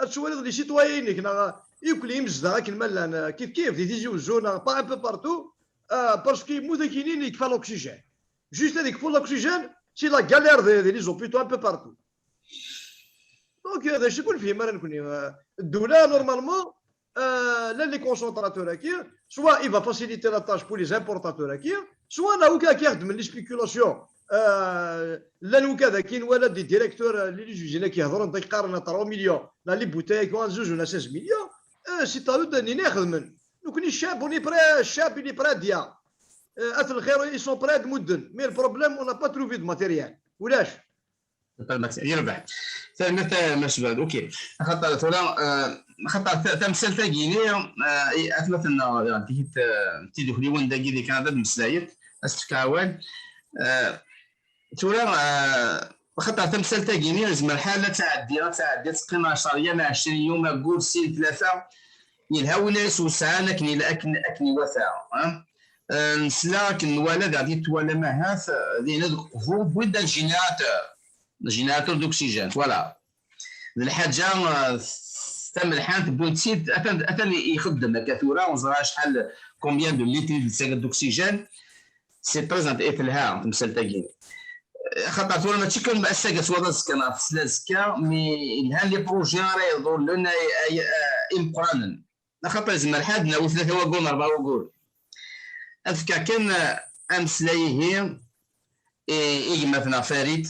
ad twaliḍ les citoyens-inek, neɣ ikli imezdaɣ akken ma llan, kif kif, di Tizi Uzzu, neɣ pas un peu partout, euh, parce que yemmut akinin yekfa l'oxygène. Juste ad yekfu l'oxygène, c'est la galère des, des les hôpitaux un peu partout. Donc, euh, d acu i ur nefhim ara nekkni. Euh, ddula, normalement, euh, llan les concentrateurs-agi, soit il va faciliter la tâche pour les importateurs-agi, soit neɣ akka ad k-ixedmen les spéculations. Euh, llan wakka daki nwala des directeurs, euh, les usines-agi hedren, qqaren à trois millions, neɣ les bouteilles-agi ad zuzun à seize millions. Euh, c'est à eux ad d-nini ad xedmen. Nekkni ccab, on est prêt, ccab, il est prêt déjà. Euh, at lxir, ils sont prêts ad mudden. Mais le problème, on n'a pas trouvé de matériel. Ulac. Yerbeḥ. Tanemmirt a Mass Bad. Ok. Axaṭer tura, eh, axaṭer ta-, tamsalt-agi-nni, eh, i atmaten-nneɣ, eh, di, eh, tidukliwin dagi di Kanada d-mmeslayen, ad s-tefk awal. Eh, tura, eh, Axaṭer tamsalt-agi-nni yezmer lḥal ad tɛeddi, ad tɛeddi, ad teqqim ɛecṛa yyam, ɛecrin yum, aggur, sin, tlata. Yelha win ara s-wesɛan akken ila-, akken, akken iwata, ha? Eh, nesla akken nwala, daɣ di twalam ahat, eh, dinna deg uqbu, wwin-d un générateur, générateur d'oxygène, voilà. D lḥaǧa, eh, tamelḥant, wwin-tt-id, atan, atan ixeddem akka tura, ur ẓriɣ acḥal, combien de litres i d-tettaga d'oxygène. C'est très int-, i telha temsalt-agi. Axaṭer tura mačči kan ass-agi s waḍ azekka neɣ tesla azekka, mi lhan les projets ara iḍullen ay, ay, ay, imeqqranen. Axaṭer yezmer lḥal ad nawi tlata wayyuren, rebɛa wayyuren. Ad fkeɣ kan, eh, ameslay ihi i, i gma-tneɣ Farid,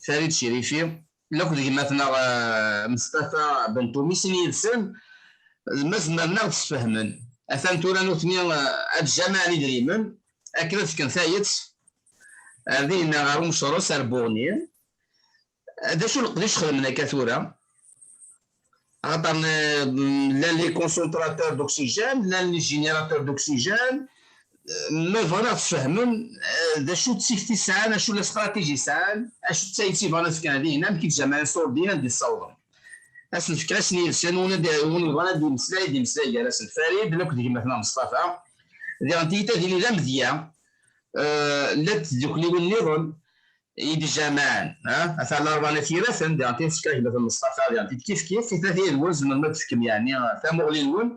Farid Cirifi, lakked gma-tneɣ, eh, Mustafa Bentumi, sin yid-sen, ma zemren ad ɣ-d-sfehmen. Atan tura nutni, eh, ad jamaɛen idrimen, akken ad fken tayet, eh, dinna ɣer umecrus, ar Buɣni. D acu leqdic xedmen akka tura? Axaṭer, eh, llan les concentrateurs d'oxygène, llan les générateurs d'oxygène, eh, ma bɣan ad ɣ-d-sfehmen, eh, d acu d tikti sɛan, acu la stratégie sɛan, acu d tayet i bɣan ad fken dinna, amek i ttjamaɛen iṣurdiyen, anda i ssawḍen. Ad sen-fkeɣ ass-nni yid-sen, win ad, win yebɣan ad d-yemmeslay, ad d-yemmeslay gar-asen Farid, lakked gma-tneɣ Meṣṭafa. Diɣen tiyita din d amedya, eh, llant tdukliwin nniḍen i d-ijameɛen, ha? Ata Larebɛa n At Yiraten, diɣen tiyita tefka gma-tneɣ Meṣṭafa, diɣen tiyita tifkit, tiyita-agi d-wen, tzemrem ad tefkem, yeɛni, tamuɣli-nwen.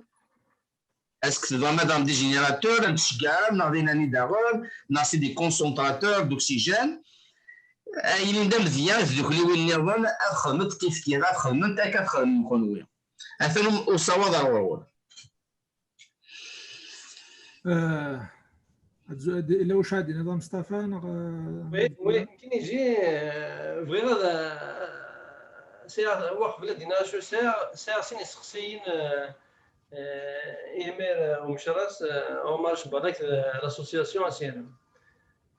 Est-ce que tebɣam ad aɣ-d-i générateur, ad nceggeɛ, neɣ d inani daɣen, neɣ c'est des concentrateurs d'oxygène. Ayen d amedya, tdukliwin nniḍen, ad xedment kif kif, ad xedment akka ad xedmem kunwi. Atan um-, usawaḍ ar ɣur-wen. Euh, ad zu-, ad, illa wacu ad d-tiniḍ a Mustafa, neɣ, euh, Oui, oui, nekkini j'ai, euh, bɣiɣ ad, euh, sɛiɣ, wa qbel ad d-iniɣ acu, sɛiɣ, sɛiɣ sin iseqsiyen, euh, euh, imir, euh, umecras, euh, Omar Cebbaḍ akked, euh, l'association Asirem.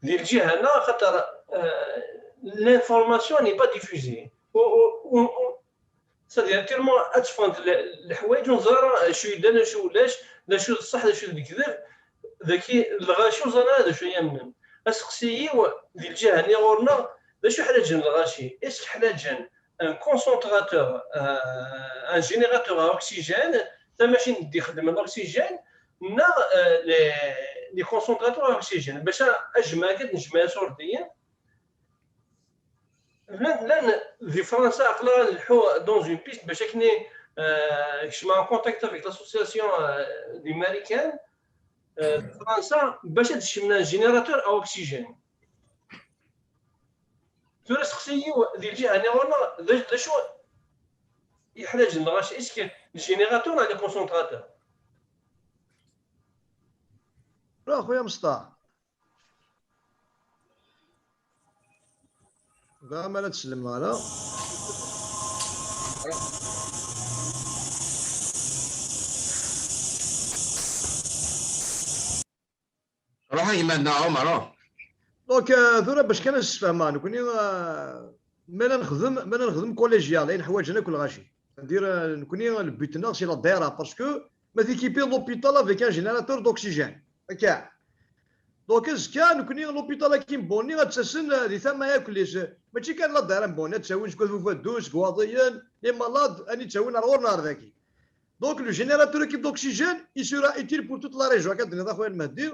Di lǧiha-nneɣ, axaṭer, euh, l'information n'est pas diffusée. U, u, u, u, C'est-à-dire, tellement ad teffɣent le-, leḥwayeǧ ur neẓri ara acu yellan, acu ulac, d acu d ṣṣeḥ, d acu d lekdeb, dagi lɣaci ur ẓrin ara d acu ay amnen. Aseqsi-iw di lǧiha-nni ɣur-neɣ, d acu ḥlaǧen lɣaci? Est-ce que ḥlaǧen un concentrateur, euh, un générateur à oxygène, tamacint d-ixeddmen l'oxygène, neɣ, euh, les, les concentrateurs à oxygène? Bac a, a jemɛen, ad nejmeɛ iṣurdiyen, Llan, llan di Fransa, aql-aɣ ad nleḥḥu dans une piste bac akken i, euh, kecmeɣ en contact avec l'association, euh, des Maricains, euh, di Fransa, bac ad d-kecmen un générateur à oxygène. Tura aseqsi-iw di lǧiha-nni ɣur-neɣ, d acu, d acu i ḥlaǧen lɣaci, est-ce que le générateur neɣ le concentrateur? Tura, خويا مصطفى. Ur bɣiɣ ara ad tsellem neɣ ala. Ruḥ a gma-tneɣ Ɛumer, ruḥ. Donc, euh, tura bac kan ad ssefhmeɣ, nekkni, euh, ma la nexdem, ma la nexdem collégial, ayen ḥwaǧen akk lɣaci. C'est-à-dire, euh, nekkni, le but-nneɣ, c'est la D R A, parce que ma d'équiper l'hôpital avec un générateur d'oxygène. Akka. Donc, azekka, nekkni, l'hôpital-agi n Boni, ad d-tasen, euh, di tama akk les, euh, mačči kan la D R A n Boni, ad d-tawin seg At Bufaddu, seg Iwaḍiyen, les malades, ad ten-id-tawin ar ɣur-neɣ ar dagi. Donc, le générateur-agi d'oxygène, il sera utile pour toute la région. Akka d-tenniḍ a xuya Lmehdi,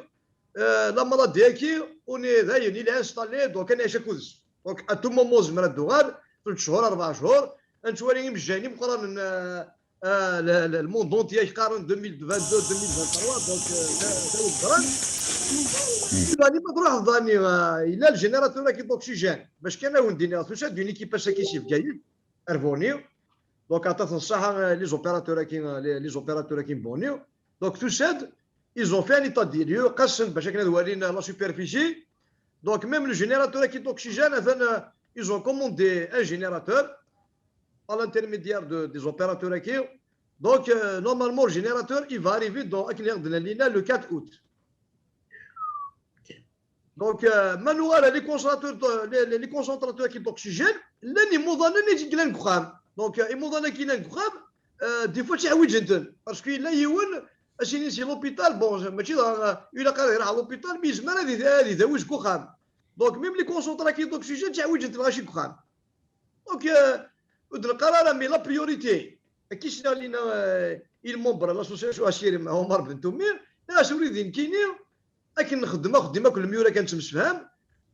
euh, la maladie-agi, on est, dayen, il est installé, donc, ad nɛic akked-s. Donc, à tout moment, zemreɣ ad d-uɣaleɣ, tlata cchur, rbeɛ cchur, ad nettwali imejjayen imeqqranen, euh, euh, le, le, le monde entier, yeqqaren deux mille vingt-deux, deux mille vingt-trois, donc, euh, d, d ayen yeḍran. Dani, ma truḥeḍ dani, euh, yella le générateur-agi d'oxygène, bac kan ad wen-d-iniɣ, tusa-d une équipe ass-agi si Bgayet, ar Boni. Donc, aṭṭaf n ṣṣaḥa, euh, les opérateurs-agi, euh, les, les opérateurs-agi n Boni. Donc, tusa-d, ils ont fait un état des lieux, qassen bac akken ad walin la superficie. Donc, même le générateur-agi d'oxygène, atan, euh, ils ont commandé un générateur à l'intermédiaire de, des opérateurs-agi. Donc, euh, normalement, le générateur, il va arriver dans, akken i ɣ-d-nnan llinna, le quatre août. Donc, euh, ma nuɣal les concentrateurs, les, les, les concentrateurs-agi d'oxygène, llan imuḍanen i yellan deg uxxam. Donc, euh, imuḍanen-agi yellan deg uxxam, euh, des fois, ttiḥwiǧen-ten. Parce que yella yiwen, ad s-inin si l'hôpital, bon, mačči d, euh, ilaq ad iruḥ à l'hôpital, mais yezmer ad, ad idawi seg uxxam. Donc, même les concentrateurs-agi d'oxygène, ttiḥwiǧen-ten lɣaci deg uxxam. Donc, euh, ur d-neqqar ara, mais la priorité, akka i s-nniɣ lina, euh, i lmembre n l'association Asirem Omar Ben Toumi, nniɣ-as ur d nekkini akken nxeddem axeddim akk lemyur akken nettemsefham.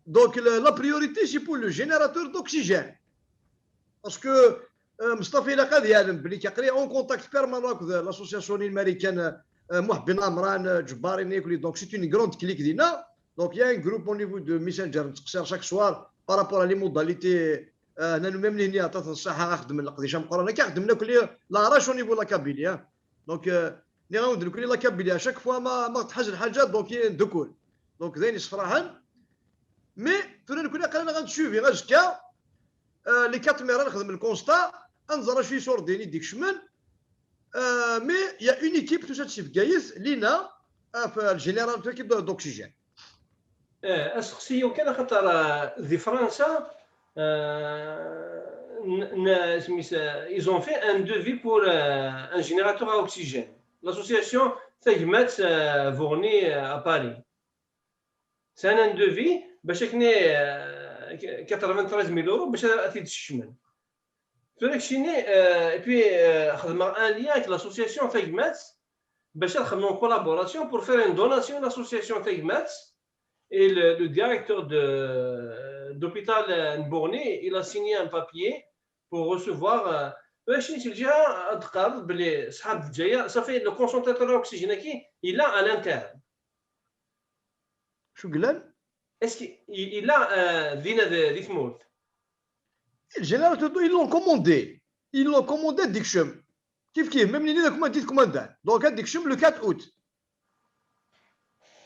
Donc, la, la priorité, c'est pour le générateur d'oxygène. Parce que, euh, Mustafa ilaq ad yeɛlem belli aql-i en contact permanent akked l'association américaine, euh, Muḥbin Amran, euh, Ǧebbarin, et donc c'est une grande clique dinna. Donc il y a un groupe au niveau de Messenger, nettqeṣṣir chaque soir par rapport à les modalités, euh, nanu même nihni aṭas n ṣṣaḥa axeddem n leqdic ameqqran akka xeddmen akk leɛrac au niveau de la Kabylie, hein. Donc, euh, nniɣ-awen-d nekkni la Kabylie, à chaque fois ma, ma tḥaz lḥaǧa, donc, i ndukul. Donc, d ayen yessefraḥen. Mais, tura nekkni aql-aneɣ ad nsuivi azekka, euh, les quatre maires, ad nexdem le constat, ad nẓer acu isurdiyen i d-ikecmen. Euh, mais il y a une équipe, tusa-d si Bgayet, lina, euh, ɣef le générateur d'oxygène. Eh, aseqsi-iw kan, axaṭer, euh, di Fransa, euh, n- n- isem-is, euh, ils ont fait un devis pour, euh, un générateur à oxygène. L'association Tagmat, euh, Bourni, euh, à Paris. C'est un devis, bac akken, euh, quatre-vingt-treize mille euros, bac ad t-id-skecmen. Tura keččini, euh, et puis, euh, xedmeɣ un lien avec l'association Tagmat, bac ad xedmen en collaboration pour faire une donation à l'association Tagmat. Et le, le directeur de, d'hôpital, euh, Bourni, il a signé un papier pour recevoir, euh, باش تجيها تقرر بلي صحاب الجزائر صافي le concentrateur d'oxygène كي il a à l'interne. شو قلن؟ Est-ce qu'il il a, euh, دينا ذي ثمورت؟ Le générateur, ils l'ont commandé. Ils l'ont commandé ديك شم. كيف كيف، même لينا كما ديت كوماندان. Donc هذيك شم le quatre août.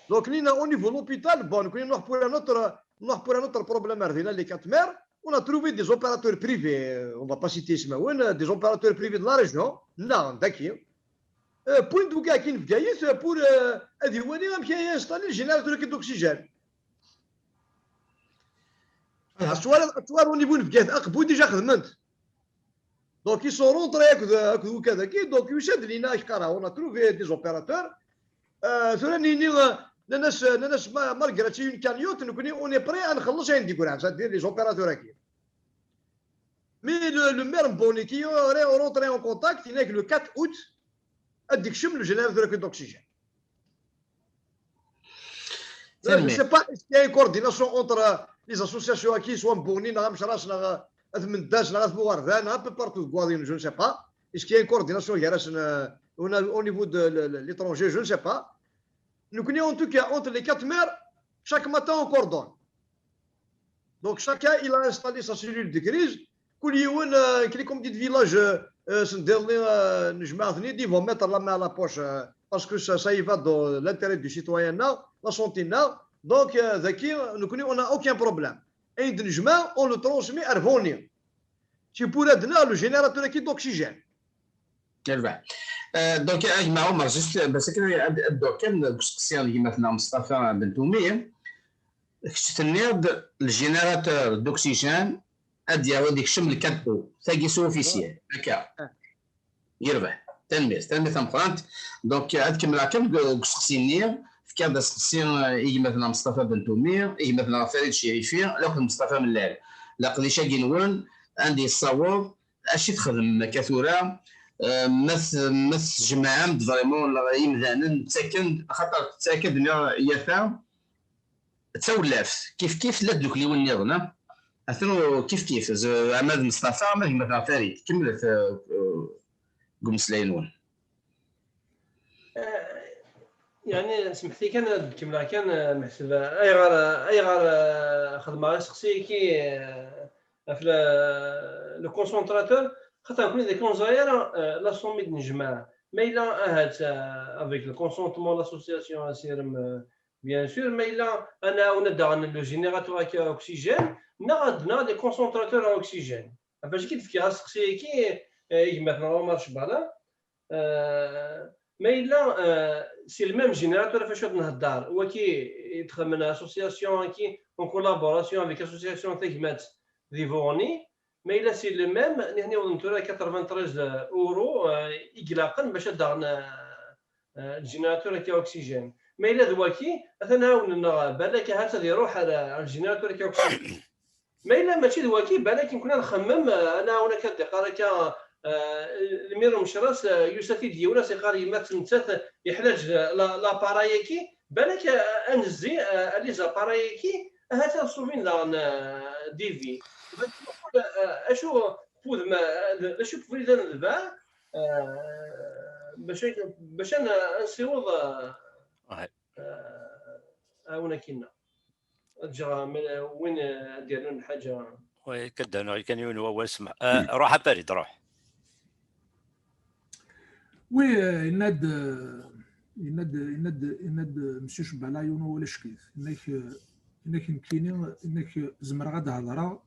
Donc لينا au niveau l'hôpital, bon, كنا نروح pour un autre, نروح pour un autre problème, رضينا les quatre maires, on a trouvé des opérateurs privés, euh, on va pas citer اسماوين, des opérateurs privés de la région, لا داكي. Euh, point دوكا كاين في Bgayet, euh, pour, euh, هذه هو اللي غنمشي ينستالي le générateur d'oxygène. الصوالح الصوالح au niveau n Bgayet aqbu déjà خدمت. Donc ils sont rentrés هكذا هكذا وكذا كي donc يسد لينا اش قرا on a trouvé des opérateurs. آه ثورا نيني لناس لناس malgré une cagnotte نكوني on est prêt نخلص عندي كوران c'est-à-dire les opérateurs هكي. Mais le, le maire Mboni qui est rentré en contact, il n'est que le quatre août, a dikcem le générateur d'oxygène. Je ne sais pas, est-ce qu'il y a une coordination entre les associations à qui soit Mboni, Nagam Charas, At Mendas, At Mouardan, un peu partout, je ne sais pas. Est-ce qu'il y a une coordination au niveau de l'étranger? Je ne sais pas. Nous connaissons en tout cas entre les quatre maires, chaque matin on coordonne. Donc chacun il a installé sa cellule de crise. كل يوم, euh, كلي comme dit village, euh, euh, سنديرني, euh, نجمع اثنين, ils vont mettre la main à la poche, euh, parce que ça, ça y va dans l'intérêt du citoyen, la santé. Donc, euh, ذاكي, nous, on n'a aucun problème. Et نجمع, on le transmet à Rvoni. C'est pour aider le générateur qui d'oxygène. Yerbeḥ. Euh, donc, a gma Omer, juste, bac akken ad dduɣ kan deg useqsi n gma-tneɣ Mustafa Ben Toumi, kečč tenniḍ le générateur d'oxygène ad d-yaweḍ ad ikcem le quatre août. Tagi c'est officiel. Akka. Yerbeḥ. Tanemmirt, tanemmirt tameqqrant. Donc, ad kemmleɣ kan deg useqsi-nni, fkiɣ-d aseqsi i gma-tneɣ Mustafa Ben Toumi, i gma-tneɣ Farid Cirifi, akked Mustafa Mellal. Leqdic-agi-nwen, anda yessaweḍ, acu i txedmem akka tura? Ma tjemɛem-d vraiment imdanen, ttaken-d, axaṭer ttaken-d, nniɣ yata d tawlaft, kif kif tella tdukliwin nniḍen, atan kif kif, ama d Mustafa, ama d gma-tneɣ Farid, kemmlet deg umeslay-nwen. Yeɛni, semḥet-iyi kan ad kemmleɣ kan, meḥseb, ayɣer, ayɣer xedmeɣ aseqsi-agi ɣef le concentrateur, xaṭer nekkni d akken ur neẓri ara la somme i d-nejmeɛ. Ma yella ahat avec le consentement n l'association Asirem, bien sûr, ma yella ad nɛawen ad d-aɣen le générateur à oxygène, neɣ ad d-naɣ les concentrateurs à oxygène. Ɣef wacu i d-fkiɣ aseqsi-agi i gma-tneɣ Omar Cbala. Ma yella c'est le même générateur ɣef wacu ad nhedder, wagi i d-xedmen association-agi en collaboration avec association Tagmat di Buɣni, ma yella c'est le même, nitni wwḍen tura quatre-vingt-treize euros i ilaqen bac ad d-aɣen le générateur à oxygène. Ma yella d wagi, atan ɛawnen-aɣ balak ahat ad iruḥ ar le générateur à oxygène. Ma yella mačči d waki, balak nekkni ad nxemmem, eh, ad nɛawen akka ad d-iqqar akka, eh, lmir umecras, eh, yusa-t-id yiwen, as-iqqar yemma-s nettat yeḥlaǧ la-, l'appareil-agi, balak, eh, ad nezzi, eh, les appareils-agi, ahat ad ṣubin daɣen, eh, D V. Bɣiɣ ad nmuqel, eh, acu n wudem, eh, d acu n webrid ad nedbeɛ, eh, bac ad, bac ad n-, ad nsiweḍ, eh, eh, aɛawen akkinna. Ad ǧǧeɣ, eh, win, eh, ad d-yernun lḥaǧa. Oui, ad d-rnuɣ kan yiwen wawal, smeḥ. Eh, ruḥ a Farid, ruḥ. Oui, euh, yenna-d, euh, yenna-d, yenna-d, yenna-d, euh, Monsieur Chebala, yiwen wawal acek-it. Yenna-k, euh, yenna-k nekkini, yenna-k, euh, zemreɣ ad d-hedreɣ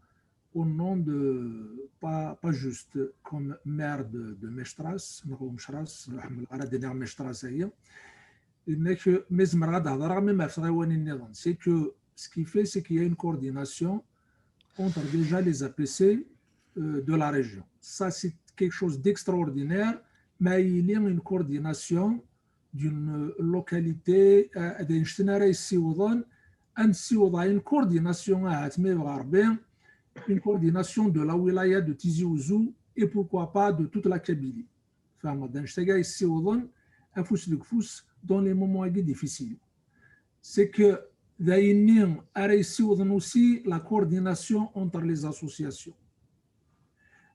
au nom de, pas, pas juste comme maire de, de Mestras, neɣ Umecras, ur ḥemmleɣ ara ad d-iniɣ Mestras-agi. Yenna-k, mais zemreɣ ad d-hedreɣ même ɣef tɣiwanin nniḍen. C'est que ce qui fait, c'est qu'il y a une coordination entre déjà les A P C, euh, de la région. Ça, c'est quelque chose d'extraordinaire. Ma yili une coordination d'une localité, euh, d annect-en ara yessiwḍen, ad nessiweḍ à une coordination, ahat ma yebɣa Rebbi, une coordination de la wilaya de Tizi Ouzou et pourquoi pas de toute la Kabylie. Fehmeḍ, d annect-agi ay yessiwḍen afus deg ufus dans les moments-agi difficiles. C'est que d ayenni ara yessiwḍen aussi la coordination entre les associations.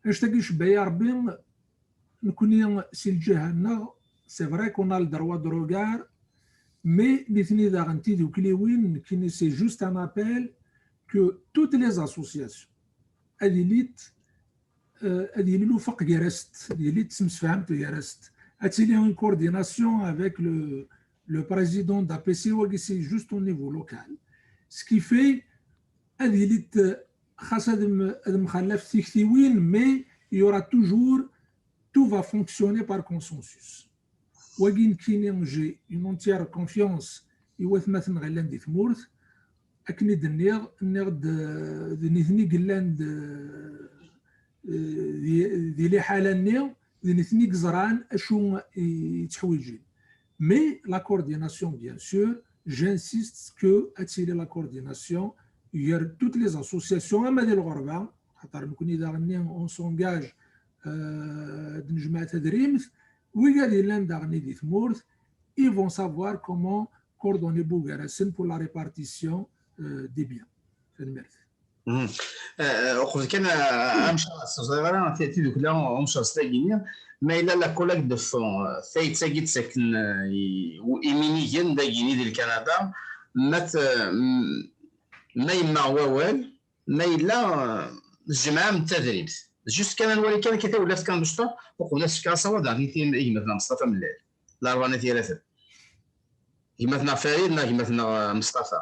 Annect-agi icebba-yi Rebbi, nekkni si lǧiha-nneɣ, c'est vrai qu'on a le droit de regard, mais nitni daɣen tidukliwin, nekkini c'est juste un appel que toutes les associations ad ilint, euh, ad yili lufeq gar-asent, ad yili ttemsefhament gar-asent, ad tili une coordination avec le, le président d'A P C, wagi c'est juste au niveau local. Ce qui fait, ad ilint, xas ad m-, ad mxallafent tiktiwin, mais il y aura toujours, tout va fonctionner par consensus. Wagi nekkini, j'ai une entière confiance i watmaten ɣ yellan di tmurt. Akken i d-nniɣ, nniɣ-d, d nitni i yellan d, di, di liḥala-nni, d nitni i yeẓran acu i tteḥwijin. Mais la coordination, bien sûr, j'insiste que ad tili la coordination gar toutes les associations, ama di lɣerba, xaṭer nekkni daɣenni on s'engage, euh, ad nejmeɛ tadrimt, wigad yellan daɣenni di tmurt, ils vont savoir comment coordonner bugar-asen pour la répartition, euh, des biens. Tanemmirt. Mhm. Eh, eh, uqbel kan, eh, amecras, ur ẓriɣ ara ti-, tidukla umecras tagi-nni, ma yella la collecte de fonds, eh, tayet-agi d-ttaken, eh, i, u-, iminigen dagi-nni di Lkanada, ma t-, m-, ma yemma wawal, ma yella, eh, tjemɛem-d tadrimt. Just kan ad nwali kan akka tawlaft kan mecṭuḥ, uqbel ad s-fkeɣ asawaḍ daɣen i tim-, i gma-tneɣ Meṣṭafa Mellal. Larebɛa n At Yiraten. Gma-tneɣ Farid neɣ gma-tneɣ, eh, Meṣṭafa?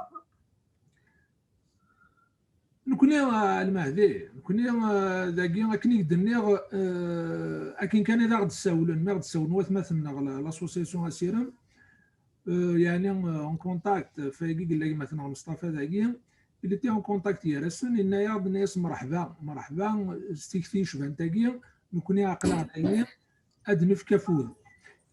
Nekkni, eh, Lmehdi, nekkni, eh, dagi, akken i k-d-nniɣ, eh, akken kan i d aɣ-d-ssawlen, mi aɣ-d-ssawlen watmaten-nneɣ, la-, l'association Asirem, eh, yeɛni, eh, en contact, eh, fayagi yella gma-tneɣ Meṣṭafa dagi, il était en contact gar-asen, yenna-yaɣ-d, yenna-yas, "Mreḥba, mreḥba s tikti yecban tagi, nekkni aql-aɣ dagi, ad nefk afud."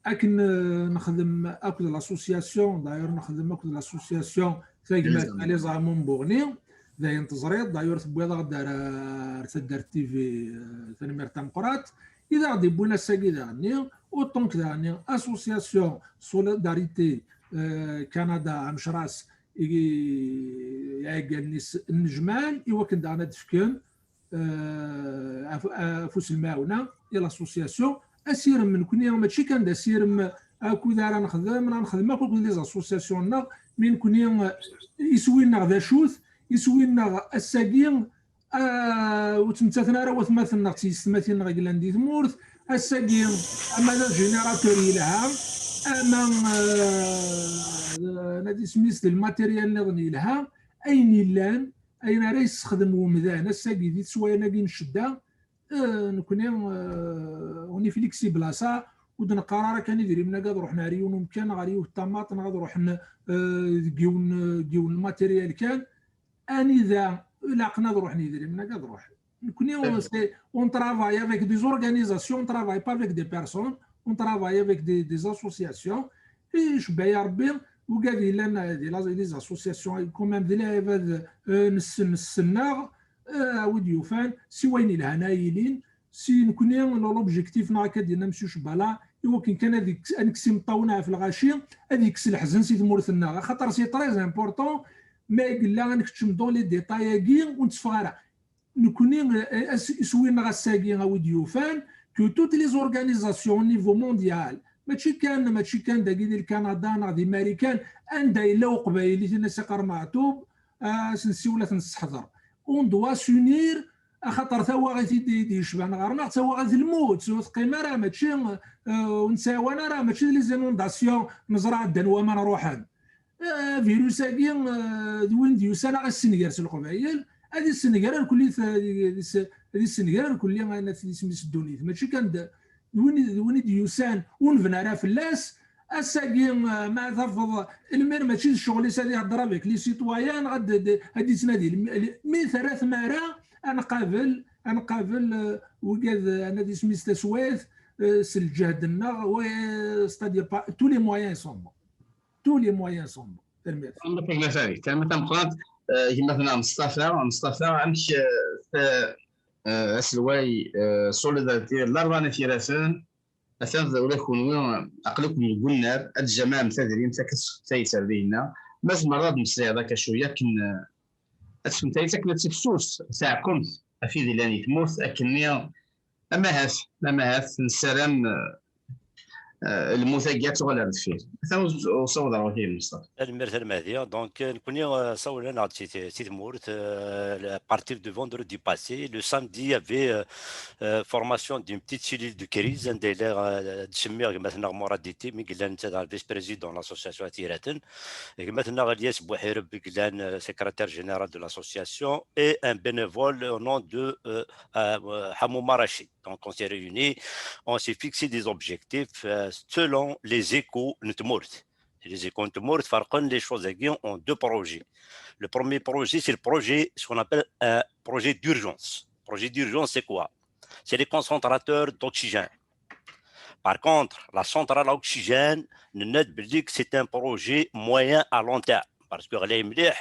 Akken, eh, nexdem akked l'association, d'ailleurs nexdem akked l'association tagmat Alizam. Alizam n Buɣni, d ayen teẓriḍ, d'ailleurs tewwiḍ-aɣ-d ar, ar taddart T V, eh, tanemmirt tameqqrant, i d aɣ-d-iwwin ass-agi daɣenni, autant que daɣenni association Solidarité, eh, Canada, Amecras, i, i ɛeggalen-is nnejmaɛen, i wakken daɣen ad d-fken, eh, af-, afus n lemɛawna i l'association. Asirem nekkni mačči kan d asirem akud ara nexdem, neɣ nexdem akk akked les associations-nneɣ, mi nekkni, eh, iswi-nneɣ d acu-t, iswi-nneɣ ass-agi, eh, ur ttmettaten ara watmaten-nneɣ d tiyessetmatin-nneɣ i yellan di tmurt, ass-agi ama d générateur yelha, ama, eh, d, nadi isem-is d lmatériel nniḍen yelha, ayen yellan, ayen ara yessexdem wemdan ass-agi di teswayin-agi n ccedda, eh, nekkni, eh, on est flexible à ça, ur d-neqqar ara kan idrimen-agi ad ruḥen ɣer yiwen umkan, ɣer yiwet tamaṭ, neɣ ad ruḥen, eh, deg yiwen, deg yiwen lmatériel kan. Anida ilaqen ad ruḥen idrimen-agi ad ruḥen. Nekkni, on, c'est, on travaille avec des organisations, on travaille pas avec des personnes, on travaille avec des, des associations. Et icebba-yi Rebbi, wigad yellan, euh, di la-, les associations, quand même, d lɛibad, euh, nessen, nessen-aɣ, a wi d-yufan, si wayen ilhan ay ilin, si nekni, l'objectif-nneɣ, akka d-yenna Monsieur Chebala, i wakken kan ad ikkes, ad nekkes imeṭṭawen ɣef lɣaci, ad ikkes leḥzen si tmurt-nneɣ. Axaṭer c'est très important, ma yella ad nekcem dans les détails-agi, ur netteffeɣ ara. Nekni, eh, as-, iswi-nneɣ ass-agi, a wi d-yufan, que toutes les organisations au niveau mondial, mačči kan, mačči kan dagi di Lkanada neɣ di Marikan, anda yella uqbayli, tin-as iqqar Meɛtub, ah, ad s-nsiwel, ad t-nesseḥḍer. On doit s'unir, axaṭer tawaɣit i d-, i d-yecban ɣer-neɣ, d tawaɣit n lmut, ur teqqim ara, mačči, eh, ur nettɛawan ara, mačči d les inondations, neẓra ɛeddan waman ruḥen. Eh, virus-agi, eh, d win d-yusan ad ɣ-issenger s Leqbayel, ad issenger irkelli t-, ad is-, ad issenger irkelli anat isem-is ddunit. Mačči kan d, d win, d win i d-yusan ur nebni ara fell-as. Ass-agi, eh, ma tafeḍ, lmir mačči d ccɣel-is ad ihedder avec les citoyens, ad, ad, ad d-ittnadi. Lmi, mi terra tmara, ad nqabel, ad nqabel, eh, wigad, eh, anat isem-is taswayt, eh, s lǧehd-nneɣ, wa, c'est-à-dire par tous les moyens sont bons. Tous les moyens sont bons. Tanemmirt. Tanemmirt a gma Farid. Tanemmirt tameqqrant, eh, gma-tneɣ Meṣṭafa. Meṣṭafa, amek, eh, t-, eh, aselway, eh, Solidarité, Larebɛa n At Yiraten, atan d ula kunwi, eh, aql-iken deg unnar, ad tjemɛem tadrimt akka s-, tayet ar dinna. Ma tzemreḍ ad d-meslayeḍ akka cwiya, akken, eh, ad tfem tayet akken ad tifsus taɛkemt ɣef yidillan di tmurt, akken-nni Amahat, amahat, nessaram, eh, eh, lmut-agi ad tuɣal ar deffir. Atan ur, ur ssawḍeɣ wakil, Mustafa. Tanemmirt a Lmehdi. Donc, eh, nekkni, eh, sawlen-aɣ-d si t-, si tmurt, eh, à partir de vendredi passé. Le samedi, il y avait, euh, euh, formation d'une petite cellule de crise. Anda yella, eh, ad d-semmiɣ gma-tneɣ Mourad Iti, mi yellan netta d vice-président de l'association At Yiraten. Gma-tneɣ Elias Bouhireb, mi yellan, euh, secrétaire général de l'association, et un bénévole au nom de, euh, euh, Hamouma Rachid. Donc, on s'est réunis, on s'est fixé des objectifs, euh, selon les échos n tmurt. Les échos n tmurt ferqen les choses en deux projets. Le premier projet, c'est le projet, ce qu'on appelle un projet d'urgence. Projet d'urgence, c'est quoi? C'est les concentrateurs d'oxygène. Par contre, la centrale à oxygène, nenna-d belli que c'est un projet moyen à long terme. Parce que ɣlay mliḥ,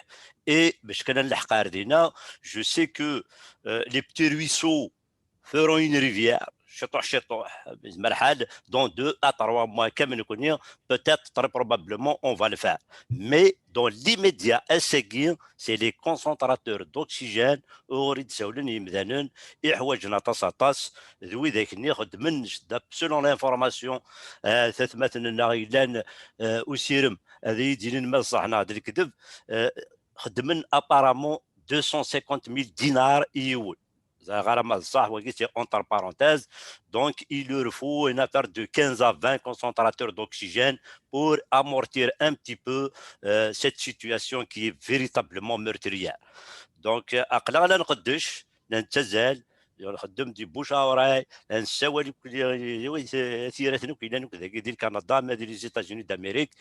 et باش كان نلحق عندنا, je sais que, euh, les petits ruisseaux feront une rivière. Ciṭuḥ, ciṭuḥ, زعما الحال, dans deux à trois mois, كما نكوني, peut-être, très probablement, on va le faire. Mais dans l'immédiat, ass-agi, c'est les concentrateurs d'oxygène, ur i d-sawlen yimdanen, i ḥwaǧen aṭas, aṭas, d widak-nni xeddmen ccedda, selon l'information, euh, tatmaten-nneɣ yellan, euh, usirem, ad iyi-d-inin ma d ṣṣeḥ neɣ d lekdeb, euh, xeddmen apparemment deux cent cinquante mille dinars i yiwen. Ẓriɣ ara ma d ṣṣeḥ, wagi c'est entre parenthèses. Donc, il leur faut une affaire de quinze à vingt concentrateurs d'oxygène pour amortir un petit peu, euh, cette situation qui est véritablement meurtrière. Donc, euh, aql-aɣ la nqeddec, la nettazzal, nxeddem di bouche à oreille, la nessawal i kulli, i, i, i At Yiraten akk yellan akk dagi di Lkanada, ma di les États-Unis d'Amérique.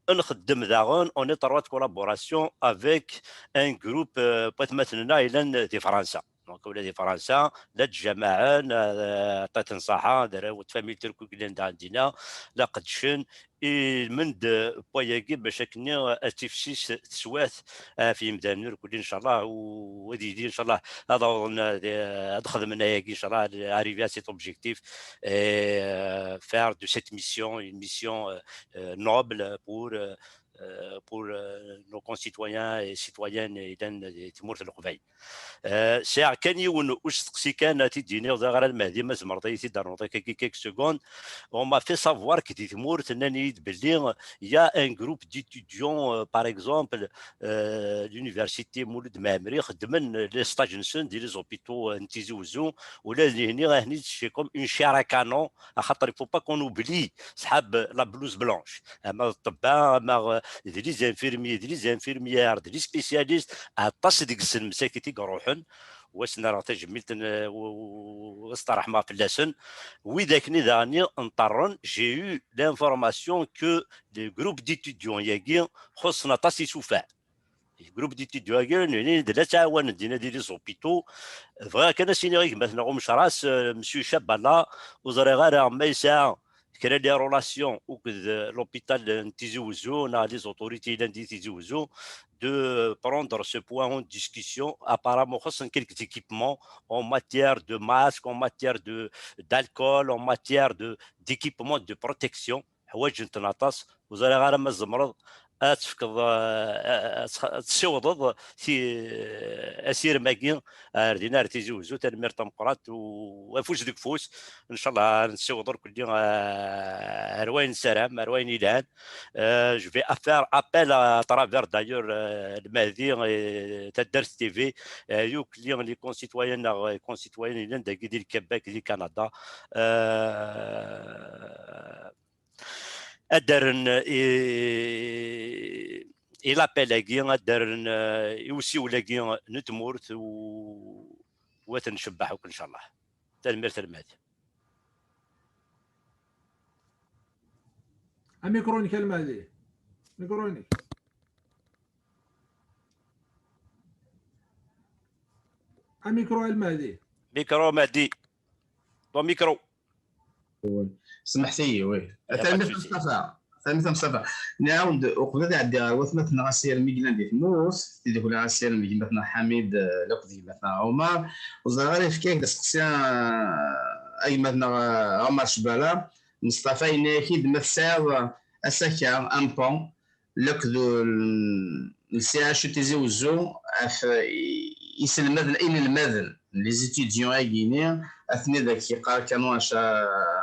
Nxeddem daɣen en étroite collaboration avec un groupe, euh, n watmaten-nneɣ yellan di Fransa. Donc, ula di Fransa, la ttjamaɛen, eh, ṭṭiṭ n ṣṣaḥa, d arraw n tfamilt Turk i yellan da ɛendina, la qeddcen, ilmend, eh, wayagi bac akken, eh, ad tifsis teswiɛt, eh, ɣef yimdanen irkelli, ncallah, u ad yili, ncallah, ad awḍen, eh, ad xedmen ayagi, ncallah, arriver à cet objectif, et, euh, faire de cette mission une mission, euh, euh, noble pour, euh, euh, pour, euh, nos concitoyens et citoyennes yellan di tmurt n Leqbayel. Euh, sɛiɣ kan yiwen usteqsi kan, ad t-id-iniɣ daɣ ara Lmehdi, ma tzemreḍ ad iyi-t-id-ternuḍ akka quelques secondes. On m'a fait savoir que di tmurt nnan-iyi-d belli il y a un groupe d'étudiants, euh, par exemple, euh, l'université Mouloud Mammeri, xeddmen les stages-nsen di les hôpitaux, euh, n Tizi Ouzou, ula d nihni, ahni, c'est comme une chair à canon, axaṭer il faut pas qu'on oublie, ṣḥab la blouse blanche. Ama d ṭṭebba, ama, euh, d les infirmiers, d les infirmières, d les spécialistes, aṭas deg-sen msakit i iruḥen, u ad sen-rreɣ tajmilt n, u, u, u ad steṛḥmeɣ fell-asen. Widak-nni daɣen nṭerren, j'ai eu l'information que les groupes d'étudiants-agi xuṣṣen aṭas isufar. Groupe d'étudiants-agi, nnan-d la ttɛawanen dinna di les hôpitaux. Bɣiɣ kan ad s-iniɣ i gma-tneɣ Umecras, euh, Monsieur Chabala, ur ẓriɣ ara ma yesɛa kra les relations akked, euh, l'hôpital n Tizi Ouzou, neɣ les autorités yellan di Tizi Ouzou, de prendre ce point en discussion. Apparemment, xaṣṣen quelques équipements en matière de masques, en matière de, d'alcool, en matière de, d'équipements de protection. Ḥwaǧen-ten aṭas. Ur ẓriɣ ara ma tzemreḍ ad tefkeḍ, eh, ad tx-, ad tessiwḍeḍ ti-, asirem-agi ar din, ar Tizi Wezzu. Tanemmirt tameqqrant, u afus deg ufus. Ncallah ad nessiweḍ irkelli, eh, ar wayen nessaram, ar wayen yelhan. Eh, je vais faire appel à travers d'ailleurs, eh, Lmehdi et Taddart T V, eh, i ukli les concitoyens neɣ concitoyennes yellan dagi di Québec, di Canada. Eh, ad d-rren i, i l'appel-agi, ad d-rren, eh, i usiwel-agi n tmurt, u, u ad ten-ncebbeḥ akk, ncallah. Tanemmirt a Lmehdi. Amikru-inek a Lmehdi. Mikru-inek. Amikru a Lmehdi. Mikru Mehdi. Ton micro. Semḥet-iyi, oui. Tanemmirt a Mustafa. Tanemmirt a Mustafa. Nɛawed-d, uqbel ad ɛeddiɣ ɣer watmaten-nneɣ asirem i yellan di tmurt, tidukla asirem n gma-tneɣ Ḥamid, eh, akked gma-tneɣ Ɛumar. Ur ẓriɣ ara yefka-ak-d asteqsi, eh, a gma-tneɣ, eh, Ɛumar Cbala. Mustafa yenna-ak-id ma tesɛiḍ, eh, asaka, un pont, akked l-, l-C H U Tizi Wezzu, ɣef, eh, iselmaden, inelmaden, les étudiants-agi-ni, atni deg yeqqar Canon, aca-,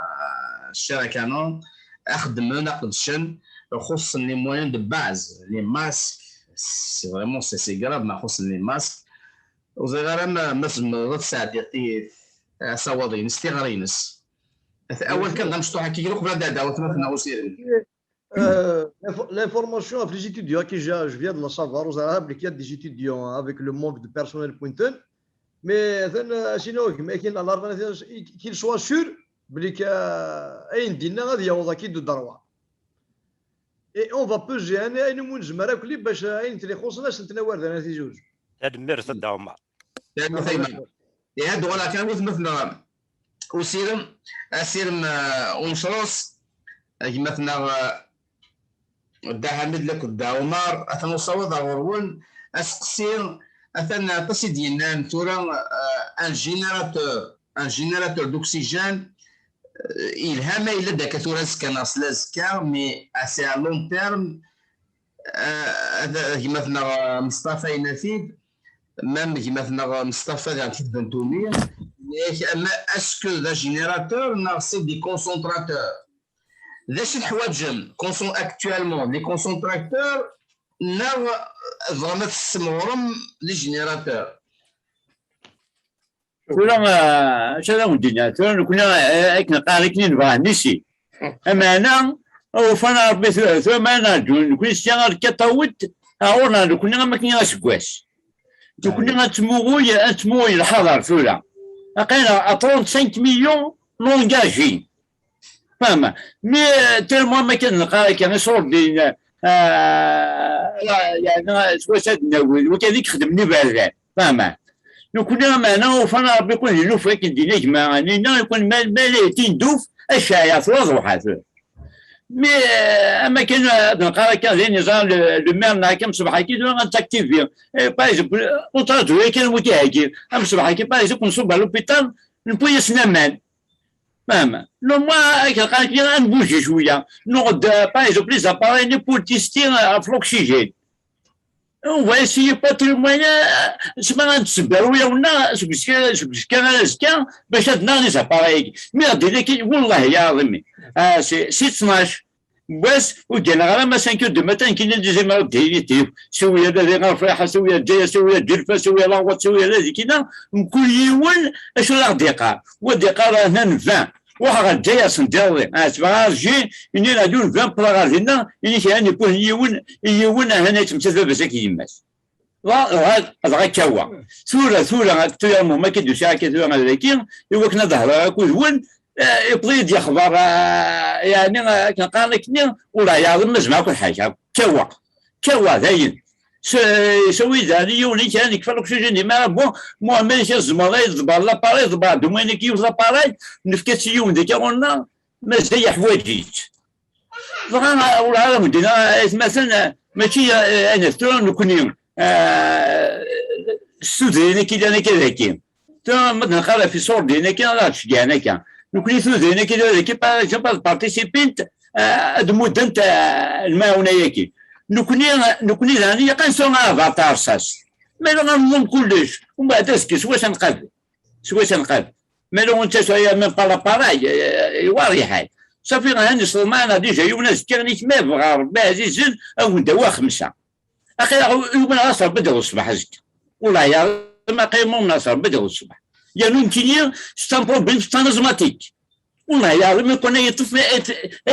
Cher Canon, xeddmen, qedcen, xuṣṣen les moyens de base, les masques, c'est vraiment, c'est, c'est grave, ma xuṣṣen les masques. Ur ẓriɣ ara ma, ma tzemreḍ ad tesɛeddiḍ ti-, asawaḍ-ines, tiɣri-ines. Awal kan d amecṭuḥ akka, uqbel ad d-ɛeddaɣ watmaten-nneɣ usirem. Euh, l'info-, l'information ɣef les étudiants qui je, je viens de la savoir, ur ẓriɣ ara belli il y a des étudiants avec le manque de personnel pointen. Mais atan, euh, asinaw gma akin alarma, qu'ils soient sûrs belli ka, ayen d-inna ad yaweḍ akid de droit. Et on va peser, ayen, ayen umi nezmer akli bac ayen ten-ixuṣṣen ad sen-ten-awar d Tizi Wezzu. Tanemmirt a Dda Ɛumar. Tanemmirt a gma. Ihi ad d-uɣaleɣ kan watmaten-nneɣ usirem, asirem, eh, umeṣrus, gma-tneɣ, eh, Dda Ḥamid akked Dda Ɛumar, atan usawaḍ ɣer ɣur-wen. Aseqsi, atan aṭas i d-yennan tura, eh, un générateur, un générateur d'oxygène, eh, yelha ma yella-d akka tura azekka neɣ sla azekka, mais c'est à long terme, eh, ad, gma-tneɣ, eh, Meṣṭafa yenna-t-id, même gma-tneɣ Meṣṭafa d Ɛebd Bentumi, yak, ama est-ce que d agénérateur neɣ c'est des concentrateurs? D acu i teḥwaǧem? Conson-, actuellement, des concentrateurs neɣ tebɣam ad tessemɣrem les générateurs? Tura, ah, acu ara wen-d-iniɣ? Tura, nekkni, eh, akken qqaren, akken i nebɣa, nisi. Ameɛna, ufan Ṛebbi tura, tura ma neɛǧu, nekkni sya ar Katawit, ah, ɣur-neɣ nekkni am akken aseggas. Nekkni ad tmuɣuy, ad tmuɣuy lḥaḍer tura. Aql-aneɣ à trente-cinq millions n engagés. Fahma? Mi, euh, tellement ma kan neqqar akka, iṣurdiyen, euh, yeɛni, s wacu ad d-nawi, d wid i ixedmen iberdan. Fahma? Nekkni, ameɛna, ufan Ṛebbi kun di lufa akken d-yenna gma, ninna kun ma, ma la tinduf, acɛaya twaḍ uḥat. Mi, euh, ama kan, euh, ad neqqar akka, d ayen yeẓra le, le maire neɣ akka, mṣebḥ-agi, tura ad t-activiɣ. Eh, par exemple, ur ttṛaǧu ara kan wigi-agi. Am ṣṣbeḥ-agi, par exemple, nṣubb ɣer l'hôpital, newwi-yasen aman. Fahma? Normalement, akken qqaren, ad nbuji cwiya. Nuɣ-d, par exemple, les appareils-nni pour tester, euh, ɣef l'oxygène. On va essayer par tous les moyens, euh, sma ad ntsebber wiyawen-nneɣ seg uzekka, seg uzekka ar azekka, bac ad naɣ les appareils-agi. Mi ɣ-d-yenna kan, wallahi ya ɛḍimi, ah, c'est, c'est ttnac n wass, ur gganeɣ ara ma cinq heures du matin, nekkini deuxième heure définitif, siwel ala di Ɣerfriḥa, siwel ala Ǧaya, siwel ala Ǧelfa, siwel ala Ɣwaṭ, siwel ala di kina, mkul yiwen acu ara ɣ-d-iqqar. Wa d-iqqar, ah, hnan vingt. Ruḥeɣ ɣer Ǧaya sendiḍi, ah, tebɣa arji, ini-aɣ-d un vingt, wwḍeɣ ɣer dinna, ini kra n yiwuhen yiwen, i yiwen, ah, hana yettmettat baba-s akked yemma-s. Dɣa, dɣa, dɣa kkawa. Tura, tura, actuellement, ma k-id-usiɣ akka tura ɣer dagi, i wakken ad d-hedreɣ akked-wen, eh, yewweḍ-iyi-d lexbar, eh, yeɛni, eh, akken qqaren akkenni, ur ɛyaḍen ma zemreɣ ad ken-ḥerkeɣ. Kkawa. Kkawa, dayen. S-, sawi-d ɛni yiwen i kra nekfa l'oxygène, imara, bon, Muḥemmed, i tzemreḍ ad yi-tḍebbreḍ l'appareil, ḍebber-d umwayen-agi yiwet l'appareil, nefka-tt i yiwen deg ɣur-neɣ, mazal yeḥwaǧ-itt. Dɣa, ur ara medden ara aytmaten, eh, mačči, eh, ayen tura nekni, eh, s tudrin-agi llan akka dagi. Tura ma d-neqqar ɣef iṣurdiyen-agi, ara ɣ-d-ceggɛen akka. Nekni tudrin-agi llan dagi, par exemple, ad participint, eh, ad muddent, eh, lmaɛuna-agi. Nekni, nekni daɣen ilaq ad nesɛu abaṭar sas. Ma ilaq ad nḍum kullec, umbeɛd azekka s wacu ad nqabel. S wacu ad nqabel. Ma ilaq ur nettasu aya même pas l'appareil, eh, iwar lḥal. Safi, ha nesleḍ maɛna déjà yiwen azekka, nek ma yebɣa Rebbi ɛzizen, ad wen-d-awiɣ xemsa. Aql-aɣ yumen ɣas Rebbi d ṣṣbeḥ azekka. Wellah yeɛḍem, aql-i mumen ɣas Rebbi d ṣṣbeḥ. Yernu nekkini, c'est un problème, c'est un asthmatique. Wellah yeɛḍem, i kun ay yeṭṭef, ay,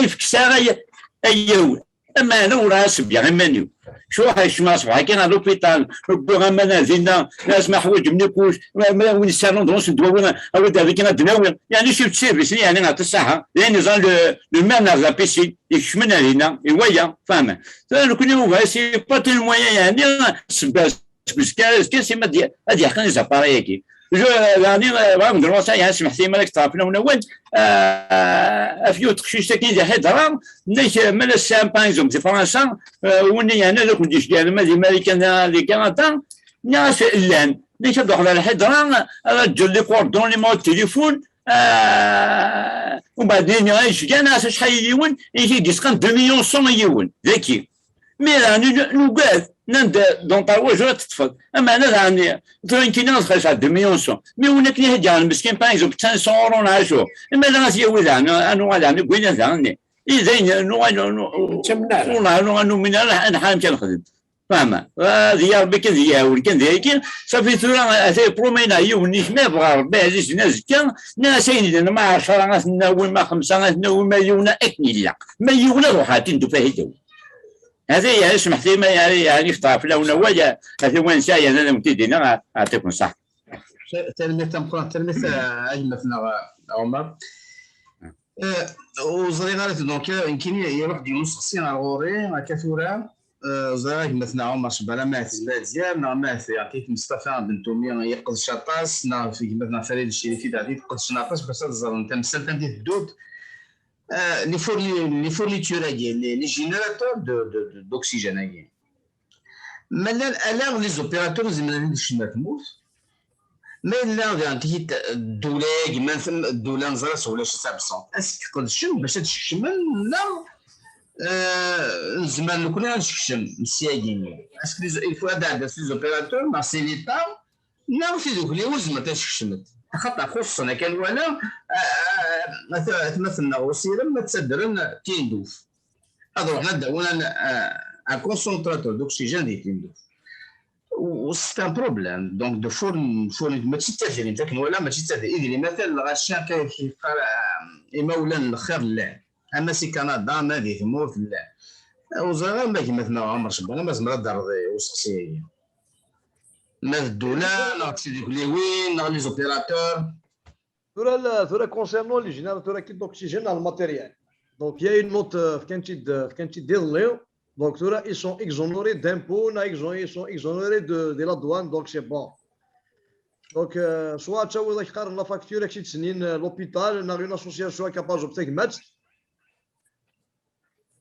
ay feksaɣ, ay, ay yawi. Ameɛna ur ɛasebya iman-iw. Cruḥ, kecmeɣ ṣṣbeḥ-agi ɣer l'hôpital, wwiɣ aman ar dinna, asma ḥwaǧem nikuz, ma, ma win yesɛan l'ordonnance n ddwawi, awi-d ar dagi ad d-nawi. Yeɛni, cif service-nni, yeɛni, ɣer ṣṣaḥa. Yeɛni, ẓan le, le maire neɣ la piscine, ikecmen ar dinna, i waya, fahmen. Tura nekni ugar, c'est pas tellement moyen, yeɛni, ssebba seg uzekka, azekka, c'est ma ad yeḥqen les appareils-agi. Je, yeɛni, bɣiɣ ad d-nruḥ, yeɛni, semḥet-iyi ma la k-ṭṭrafen awal, eh, ɣef yiwet teqcict akin di Ḥidra, nnek, ma la tesɛam, par exemple, di Fransa, eh, win yeɛni ad akent-d-iceggeɛ, ma di Marikan, di Kanada, nniɣ-as llan. Nnek ad ruḥeḍ ar Ḥidra, ara ǧǧen les coordonnées, numéro de téléphone, eh, umbeɛd nniɣ ay iceggeɛ, nniɣ-as acḥal i yiwen, i k-id-yesqan deux millions cent i yiwen, daki. Mi daɣen nugad, nnan-d, dans trois jours ad teṭṭfeḍ. Ameɛna daɣen, tura nekkini ad xellṣeɣ deux millions cent. Mi win akken i heǧǧaɣ lmeskin, par exemple, cinq cents euros neɣ acu. Ima daɣen ad t-yawi daɣen, ad nuɣal daɣen deg winna daɣen. I dayen, nuɣal, nu-, nu-, Ur ttamnen ara. Ur nuɣal, ur numin ara, ad nḥar amek ad nexdem. Fahma? Ad ya Rebbi kan d yiɛawen kan d ayagi. Safi tura, ata promeneɣ yiwen-nni, ma yebɣa Rebbi ɛzizen azekka, nniɣ-as ayen yellan, ma ɛecra ad t-nawi, ma xemsa ad t-nawi, ma yiwen akken ilaq. Ma yiwen ad ruḥeɣ ad t-id-ufiɣ ad t-id-awiɣ. Hada yeɛni, smeḥt-iyi ma yeɛni, yeɛni kter ɣef lawen awal, ati wansa yeɛni ad awen-t-id-iniɣ, ɛṭikum ṣṣeḥḥa. Tanemmirt tameqqrant, tanemmirt, eh, a gma-tneɣ, eh, Ɛumer. Eh, ur ẓriɣ ara, donc, eh, nekkini iruḥ-d yiwen useqsi ɣer ɣur-i, akka tura, eh, ur ẓriɣ a gma-tneɣ Ɛumer Cebbala ma tezmer ad d-yerr, neɣ ma t-, yeɛṭi-t Mustafa Bentumi, yeqdec aṭas, neɣ gma-tneɣ Farid Ccirifi, yeɛṭi-t qedcen aṭas, bac ad ẓren tamsalt anda i tedduḍ. Eh, les fourni-, les fournitures-agi, les, les générateurs de, de, de, d'oxygène-agi. Ma llan ala les opérateurs zemren ad kecmen ar tmurt. Ma yella diɣen tikit ddula-agi, ma ddula neẓra-tt ulac-itt absent. Est-ce que qedcen bac ad skecmen neɣ, eh, nezmer nekkni ad nsekcem syagi-nni? Est-ce que les, il faut ad ɛedden les opérateurs neɣ c'est l'État? Neɣ tidukli ur zemrent ad skecment. Axaṭer xuṣṣen akken wala, a, a, a, atmaten-nneɣ usirem ma ttaddren Tinduf. Ad ruḥen ad d-awin, a, a, un concentrateur d'oxygène di Tinduf. U, u c'est un problème. Donc, de fourn-, fourn-, mačči d tadrimt akken wala, mačči d tadrimt. Idrimen atan lɣaci akka yeqqar, a, imawlan n lxir llan. Ama si Kanada, ama di tmurt llan. Ur ẓriɣ ara ma gma-tneɣ Ɛumer Cebbala, ma zemreɣ ad d-terreḍ i useqsi-agi. Ma d ddula, neɣ d tidukliwin, neɣ les opérateurs. Tura, la, tura, concernant les générateurs d'oxygène, le matériel. Donc, il y a une note, euh, fkan-tt-id, euh, fkan-tt-id iḍelli. Donc, tura, ils sont exonérés d'impôts, neɣ ils sont, ils sont exonérés de, de la douane, donc c'est bon. Donc, euh, soit ad tawiḍ, ak qqaren, la facture, ak tt-id-snin, euh, l'hôpital, neɣ une association, ak par exemple tagmat.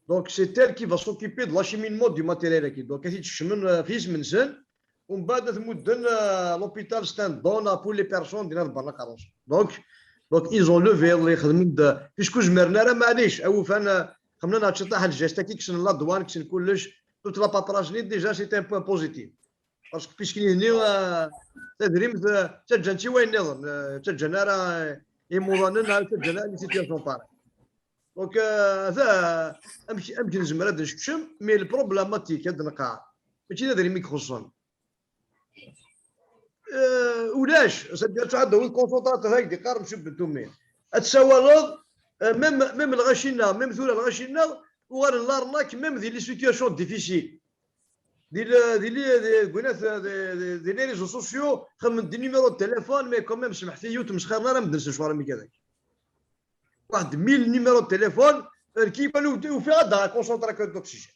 Donc, c'est elle qui va s'occuper de l'acheminement du matériel-agi. Donc, ad t-id-kecmen, euh, ɣef yisem-nsen, umbeɛd ad t-mudden, euh, l'hôpital stand-by pour les personnes din ad berna aqerru-nsen. Donc, donc, ils ont levé, les xedmen-d, puisque ur zemren ara, maɛlic, a ufan, euh, xemnen ad ciṭaḥ lǧest-agi, kksen la douane, kksen kullec, toute la paperasse-nni, déjà, c'est un point positif. Parce que puisque nitni, euh, tadrimt, euh, ttaǧǧan-tt i wayen nniḍen, euh, ttaǧǧan ara, euh, imuḍanen, ara ttaǧǧan ara les situations pareilles. Donc, euh, ta, amek, amek nezmer ad nsekcem, mais le problématique, ad nqaɛ, mačči d adrim i ixuṣṣen. Euh, ulac, c'est-à-dire, ad tawiḍ concentrateur, hag d-iqqar Monsieur Bentoumi. Ad tsawaleḍ, euh, même, même lɣaci-nneɣ, même tura lɣaci-nneɣ, uɣalen l'arnaque, même di les situations difficiles. Di le, di les, di, di, di, di, di les réseaux sociaux, xedmen des numéros de téléphone, mais quand même, semḥet-iyi, ur tmesxirem ara medden s lecɣal amek adak. Waḥed mille numéros de téléphone, euh, qui va nous, nous faire un concentrateur d'oxygène.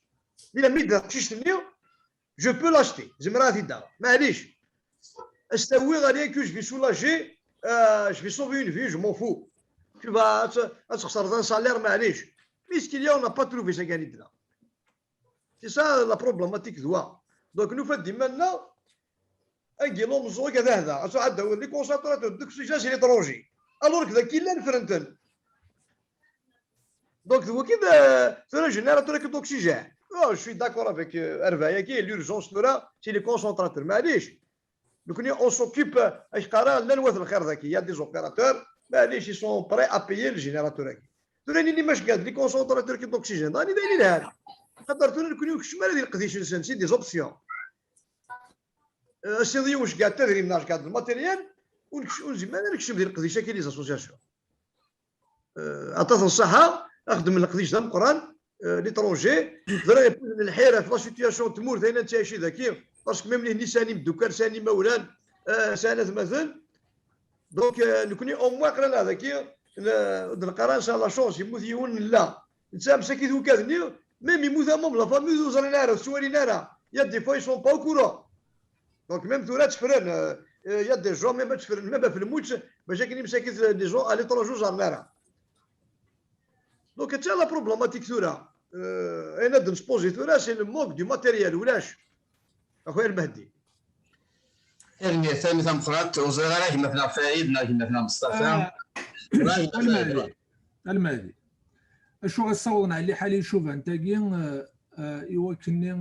Di la mi d taqcict-nni, je peux l'acheter. Zemreɣ ad t-id-aɣeɣ. Maɛlic. Ad s-t-awiɣ, rien que je vais soulager, euh, je vais sauver une vie, je m'en fous. tu vas ad txesreḍ un salaire, maɛlic. Mais ce qu'il y a, on n'a pas trouvé ça, gani d là. C'est ça la problématique d wa. Donc nufa-d iman-nneɣ agi lomẓu-agi ad ahda ad sɛeddawen les concentrateurs d'oxygène si l'étranger, alors que daki llan ffren-ten. Donc d waki d tura générateur-agi d'oxygène. Oh, je suis d'accord avec Hervé-agi, l'urgence tura c'est les concentrateurs, maɛlic. Nekkni on s'occupe, ak qqareɣ, llan wat lxir daki, il y a des opérateurs, maɛlic, ils sont prêts à payer le générateur-agi. Tura nini ma cgad les concentrateurs-agi d'oxygène, dani d ayen ilhan. Xaṭer tura nekkni ur keččem ara di leqdic-nsen, c'est des options. Asiḍ yiwen cgad tadrimt neɣ cgad le matériel, ur nezmir ara nekcem di leqdic-agi les associations. Aṭas n ṣṣaḥa, axeddem n leqdic d ameqqran, l'étranger, ẓriɣ iwwet-iten lḥir ɣef la situation n tmurt ayen nettɛici daki, parce que même nitni sɛan imeddukal, sɛan imawlan, sɛan atmaten. Donc nekkni au moins aql-aneɣ daki d-neqqar-as la chance, yemmut yiwen, nella netta msakit ukad-nni, même yemmut un membre de la famille ur ẓrin ara, ur ttwalin ara, il y a des fois ils sont pas au courant. Donc même tura tteffren, il y a des gens même tteffren même ɣef lmut, bac akken imsakit, des gens à l'étranger ur ẓrin ara. Donc c'est la problématique tura. Ayen ad nespozi tura c'est le manque du matériel, ulac. Axuya Lmehdi. Tanemmirt, tanemmirt tameqqrant. Ur ẓriɣ ara gma-tneɣ Farid neɣ gma-tneɣ Mustafa. Almehdi. Acu ɣ-ssawḍen ɛli ḥali icubant-agi, i wakken-nni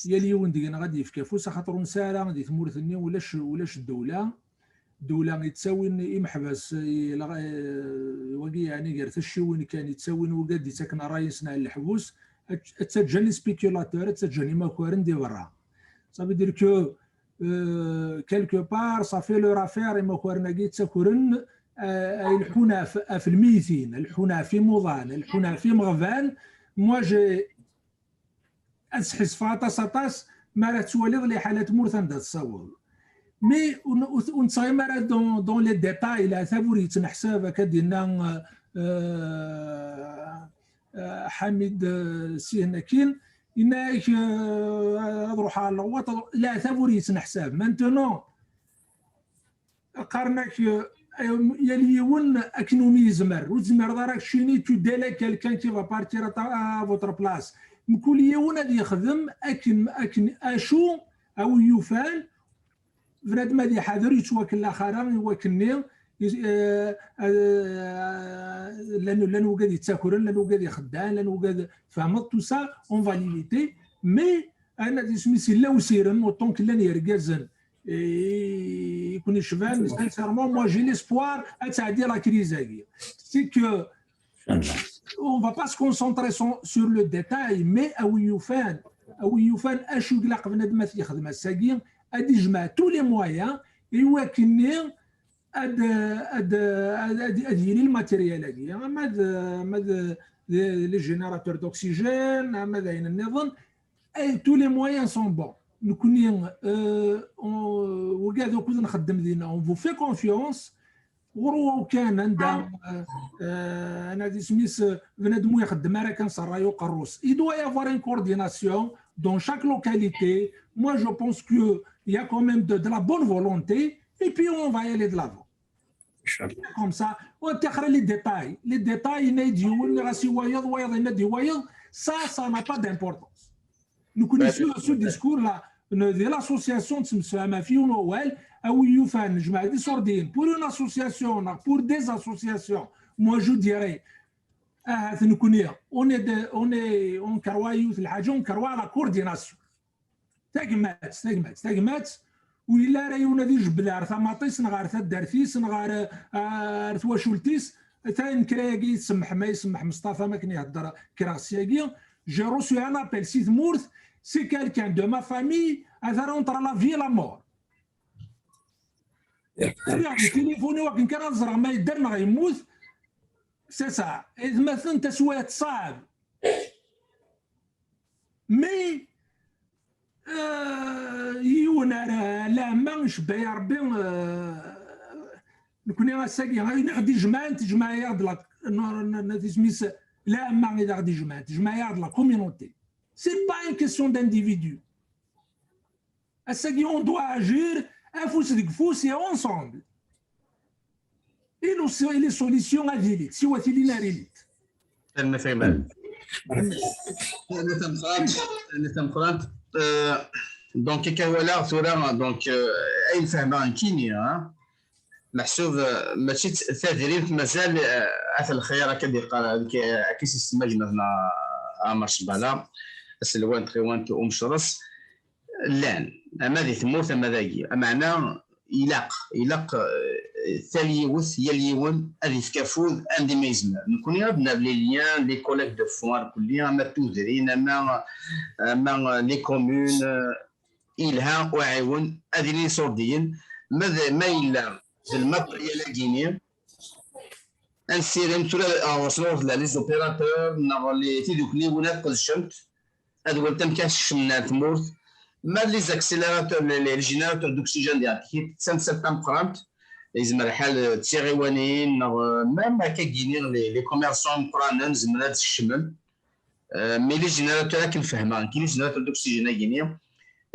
yal yiwen deg-neɣ ad d-yefk afus, axaṭer ur nesɛi ara di tmurt-nni ulac, ulac ddewla. Ddewla yettawin imeḥbas, wagi yeɛni gar tacciwin kan, yettawin wigad d-yettaken ṛṛay-nsen ɛla leḥbus, ad ttaǧǧan les spéculateurs, ad ttaǧǧan imakaren di berra. Ça veut dire que quelque part ça fait leur affaire, imakaren-agi ttakren ay leḥḥun ɣef lmeytin, leḥḥun ɣef imuḍan, leḥḥun ɣef imeɣban. Moi j'ai ad sḥissfeɣ aṭas aṭas mi ara tettwaliḍ liḥala tmurt anda tessaweḍ. Mais ur nettɣimi ara dans les détails, leɛtab ur yettneḥsab, akka d-yenna Ḥamid Sihen akkin, yenna-ak ad ruḥeɣ ɣer leɣwaṭ, leɛtab ur yettneḥsab. Maintenant qqaren-ak yal yiwen akken umi yezmer, ur tezmireḍ ara keččini tu délègues quelqu'un qui va partir à votre place. Mkul yiwen ad yexdem akken, akken acu a wi yufan, bnadem ad iḥader, yettwakellax ara i wakken-nni, llan, llan wigad yettakren, llan wigad ixeddaɛen, llan wigad, tfehmeḍ, tout ça on va l'éviter, mais ad isem-is yella usirem, autant que llan yergazen i ken-icban, sincèrement, moi j'ai l'espoir ad tɛeddi la crise-agi. C'est que on va pas se concentrer sur le détail, mais a wi yufan, a wi yufan acu ilaq bnadem ad t-yexdem ass-agi, ad ijmeɛ tous les moyens i wakken-nni ad, ad, ad, ad yili le matériel-agi, ama d, ama d les générateurs d'oxygène, ama d ayen nniḍen, tous les moyens sont bons. Nekkni wigad ukud nxeddem dinna, on vous fait confiance. Ɣur waw kan anda, ad isem-is, bnadem ur ixeddem ara kan s ṛṛay uqerru-s. Il doit y avoir une coordination dans chaque localité. Moi je pense que il y a quand même de, de la bonne volonté et puis on va y aller de l'avant. Comme ça, ur ttixer les détails. Les détails, yenna-yi-d yiwen, nniɣ-as i wayeḍ, wayeḍ yenna-d i wayeḍ, ça, ça n'a pas d'importance. Nekkni sur ce discours-là, di l'association nettemsefham ɣef yiwen wawal, a wi yufan nejmeɛ-d iṣurdiyen pour une association neɣ pour des associations. Moi je dirais, ahat nekkni on est, on est, on croit yiwet lḥaǧa, on croit la coordination. Tagmat, tagmat, tagmat, ur yelli ara yiwen ad ijebbel ar tamaṭ-is neɣ ar taddart-is neɣ ar, ar twacult-is. Ata nekra-agi, tsemmeḥ ma isemmeḥ Meṣṭafa, ma akken ihedder, kkreɣ syagi, j'ai reçu un appel si tmurt, c'est quelqu'un de ma famille, ata entre la vie et la mort. Rriɣ deg tilifun-iw akken kan ad ẓreɣ ma yedder neɣ yemmut. C'est ça, aytmaten, taswiɛt teṣɛeb. Mais yiwen ara lɛamma icebba-yi Rebbi. Nekkni ass-agi ayen i ɣ-d-ijemɛen, tejmeɛ-aɣ-d la, n-, n-, n-, isem-is, lɛamma i d aɣ-d-ijemɛen, tejmeɛ-aɣ-d la communauté. C'est pas une question d'individu. Ass-agi on doit agir afus deg ufus et ensemble. Et les solutions ad ilint, siwa tilin ar ilint. Tanemmirt a Iman. Tanemmirt tameqqrant. Tanemmirt tameqqrant. Euh, donc, akken walaɣ tura, donc, euh, ayen fehmeɣ nekkini, hein, meḥsub, euh, mačči d tadrimt, mazal, euh, at lxir, akka d-yeqqar, akka i s-isemma gma-tneɣ Ɛmer Cbala, aselway n tɣiwant Umecres, llan, ama di tmurt, ama dagi. Ameɛna, ilaq, ilaq, eh, tal yiwet, yal yiwen ad yefk afud anda ma yezmer. Nekkni ad nabli lien, les collègues de fond, irkelli, ama tudrin, ama, ama les communes, eh, ilha uɛiwen, ad ilin iṣurdiyen, ma d, ma yella d lmatrial-agi-ni, ad nessirim tura ɣer-sen ɣur les opérateurs neɣ les tidukliwin ad qedcent, ad walint amek ad skecmen ar tmurt. Ma les accélérateurs, les, les générateurs d'oxygène, d tamsalt tameqqrant, yezmer lḥal d tiɣiwanin, neɣ même akka gini, les, les commerçants imeqqranen zemren ad skecmen. Euh, mais les générateurs, akken fehmeɣ, nekk, les générateurs d'oxygène-agi-ni,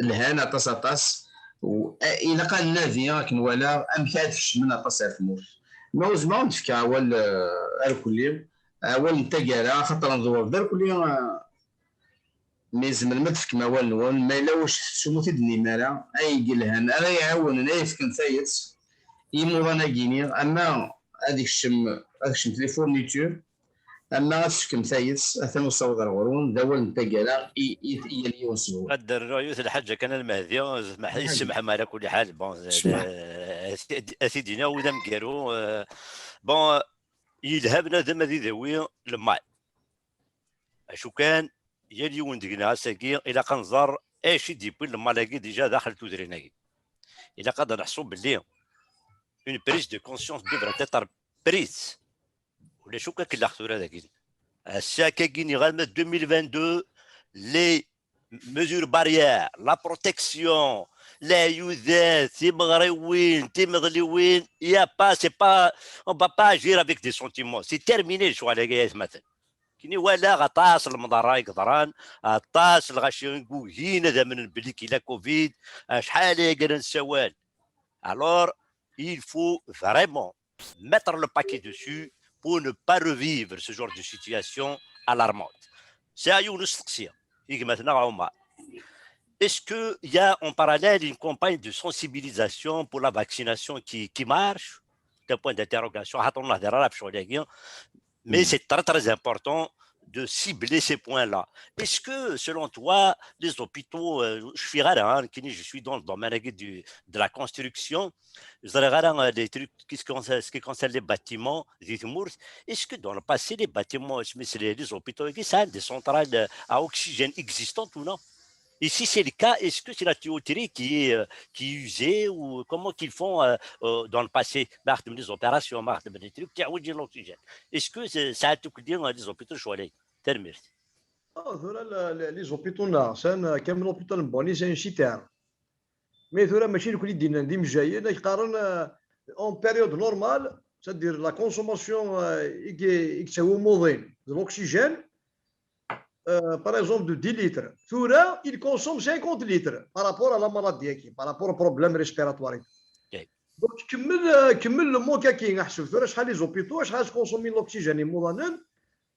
lhan aṭas, aṭas. U, eh, ilaq ad nnadi akken walaɣ amek ad kecmen aṭas ar tmurt. Malheureusement, ad nefk awal, euh, irkelli, awal n taggara, xaṭer nḍewwer-d irkelli, euh, mi tzemrem ad tefkem awal-nwen, ma yella wacu tettsummut i d-tennim ara, ay yelhan, ara iɛawnen, ay yefken tayet i yimuḍan-agi-ni, ama ad ikcem, ad kecment les fournitures, ama ad tefkem tayet, atan usaweḍ ar ɣur-wen, d awal n taggara i, i, i yal yiwen seg-wen. Ad d-rnuɣ yiwet n lḥaǧa kan a Lmehdi, yesmeḥ-, yessemḥem ala kulli ḥal. Bon, eh, eh, ad t-id-iniɣ wid amgaru, eh, bon, yelha bnadem ad idawi lmal. Acu kan, yal yiwen deg-neɣ ass-agi ilaq ad nẓer acu i d-yewwin lmal-agi déjà daxel tudrin-agi. Ilaq ad neḥṣu belli une prise de conscience devrait être prise. Ulac akk akellax tura dagi. Ass-a akkagi-nni ɣer deux mille vingt-deux, les mesures barrières, la protection, leɛyudat, timeɣriwin, timeḍliwin, il y a pas, c'est pas, on va pas agir avec des sentiments. C'est terminé lecɣal-agi, ay atmaten. Kini walaɣ aṭas n lemḍerra i yeḍran, aṭas n lɣaci i yugin ad amnen belli kila covid, acḥal aya ara nessawal. Alors, il faut vraiment mettre le paquet dessus pour ne pas revivre ce genre de situation alarmante. C'est à Younous Taxi, Est-ce qu'il y a en parallèle une campagne de sensibilisation pour la vaccination qui, qui marche? C'est un point d'interrogation. Mais c'est très, très important de cibler ces points-là. Est-ce que, selon toi, les hôpitaux, euh, je suis rare, hein, je suis dans le domaine de, de la construction, je dirais rare, hein, les trucs qui se concernent, ce qui concerne les bâtiments, est-ce que dans le passé, les bâtiments, les, les hôpitaux, ça a des centrales, euh, à oxygène existantes ou non? Et si c'est le cas, est-ce que c'est la tuyauterie qui est, euh, qui est usée ou comment qu'ils font, euh, euh, dans le passé? Les opérations, les trucs, l'oxygène. Est-ce que c'est ça a tout dit dans les hôpitaux? Je suis allé. Terminé. Ah, tura, les hôpitaux-nneɣ, c'est un, كامل l'hôpital n Boni, c'est un citerne. Mais tura, mačči nekkni d-yennan d imejjayen, ak qqaren, euh, en période normale, c'est-à-dire la consommation, euh, i, i yettawi umuḍin de l'oxygène, euh, par exemple, de dix litres. Tura, il consomme cinquante litres par rapport à la maladie-agi, par rapport au problème respiratoire. Donc, kemmel, euh, kemmel le manque-agi, aḥseb tura acḥal les hôpitaux, acḥal i consomment l'oxygène imuḍanen,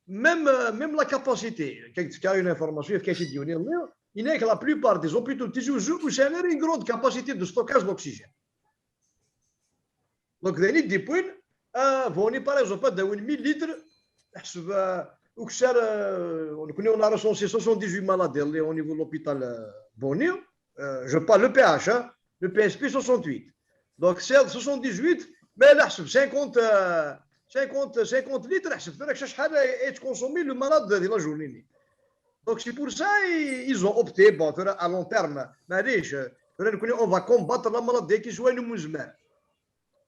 même, euh, même la capacité, quelqu'un a une information, il y a une, il y a que la plupart des hôpitaux de Tizi Ouzou ont une grande capacité de stockage d'oxygène. Donc, d ayen i d-yewwin, euh, Boni, par exemple, ad d-awin mille litres, ḥseb, euh, ukessar, euh, nekkni, on a recensé soixante-dix-huit malades au niveau de l'hôpital, euh, Boni, euh, je parle le P H, hein, le P S P soixante-huit. Donc, c'est soixante-dix-huit, mais là, c'est cinquante, euh, cinquante, cinquante litres, c'est vrai que ça, ça a été consommé le malade de la journée. Donc, c'est pour ça ils, ils ont opté, bon, à long terme, mais on va combattre la maladie qui soit une muzmar.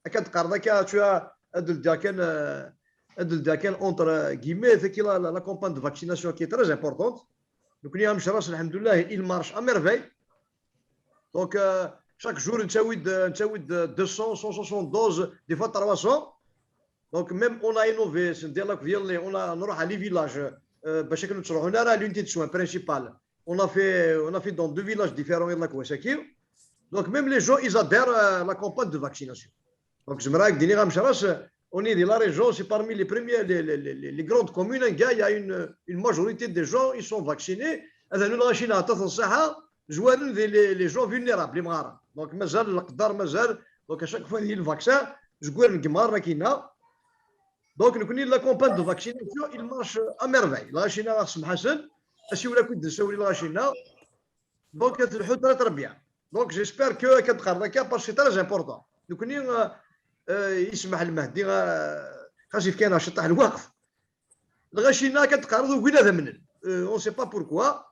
Akka d-qqareḍ akka, tu as, ad ldiɣ kan, euh, ad ldiɣ kan entre, euh, guillemets, c'est que la, la, la campagne de vaccination qui est très importante. Donc, nekkni Amecras, alhamdoulilah, il marche à merveille. Donc, euh, chaque jour, nettawi-d, nettawi-d deux cents, cent soixante doses, des fois trois cents. Donc, même on a innové, c'est-à-dire, on a, on a les villages, euh, parce que nous sommes à l'unité de soins principale. On a fait, on a fait dans deux villages différents, il y a la Kawasaki. Donc, même les gens, ils adhèrent à la campagne de vaccination. Donc, je me dis, On est dans la région, c'est parmi les premières, les, les, les, les grandes communes, anga il y a une, une majorité des gens, ils sont vaccinés. Ad anu lɣaci-nneɣ aṭas n ṣṣaḥa, zwaren di les, les gens vulnérables, imɣaren. Donc, mazal leqder, mazal. Donc, à chaque fois, il y a le vaccin, zwaren deg imɣaren akkinna. Donc, nekkni, la campagne de vaccination, il marche à merveille. Lɣaci-nneɣ, ad semḥasen, asiwel akk i d-nessawel i lɣaci-nneɣ. Donc, ad telḥu très, très bien. Donc, j'espère que, akken teqqareḍ akka, parce que c'est très important. Nekkni, euh, euh, yesmeḥ lmehdi, euh, xas yefka-aneɣ ciṭṭaḥ lweqt. Lɣaci-nneɣ, akken teqqareḍ, ugin ad amnen. Euh, on sait pas pourquoi.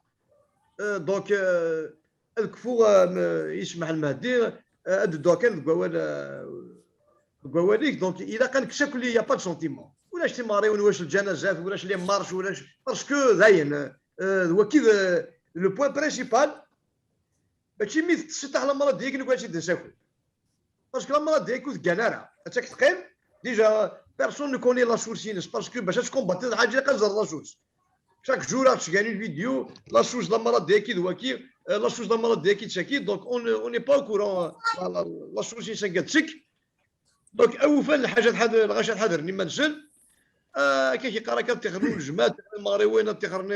Euh, donc, euh, ad kfuɣ, euh, yesmeḥ lmehdi, euh, ad dduɣ kan deg wawal, euh, deg wawal-ik. Donc, ilaq ad nekkes akk, il y a pas de sentiment. Ulac timeɣriwin, ulac lǧanazat, ulac les marches, ulac, parce que dayen, euh, d waki d, le point principal. Mačči mi tettseṭṭaḥ la maladie-agi, nekkni ad tt-id-nessaki. Parce que la maladie-agi ur teggan ara. Ad tt-ak-teqqim. Déjà, personne ne connaît la source-ines. Parce que bac ad tcombattiḍ lḥaǧa, ilaq ad teẓreḍ la source. Chaque jour, ad tgan une vidéo, la source de la maladie-agi d waki, euh, la source de la maladie-agi d caki. Donc, on, on n'est pas au courant, euh, la, la, la source-ines anga d-tettekk. Donc, awufan lḥaǧa ad ḥader, lɣaci ad ḥadren iman-nsen. Ah, akka i yeqqar akka, ad ṭixren ulejma, ad ṭixren imeɣriwin, ad ṭixren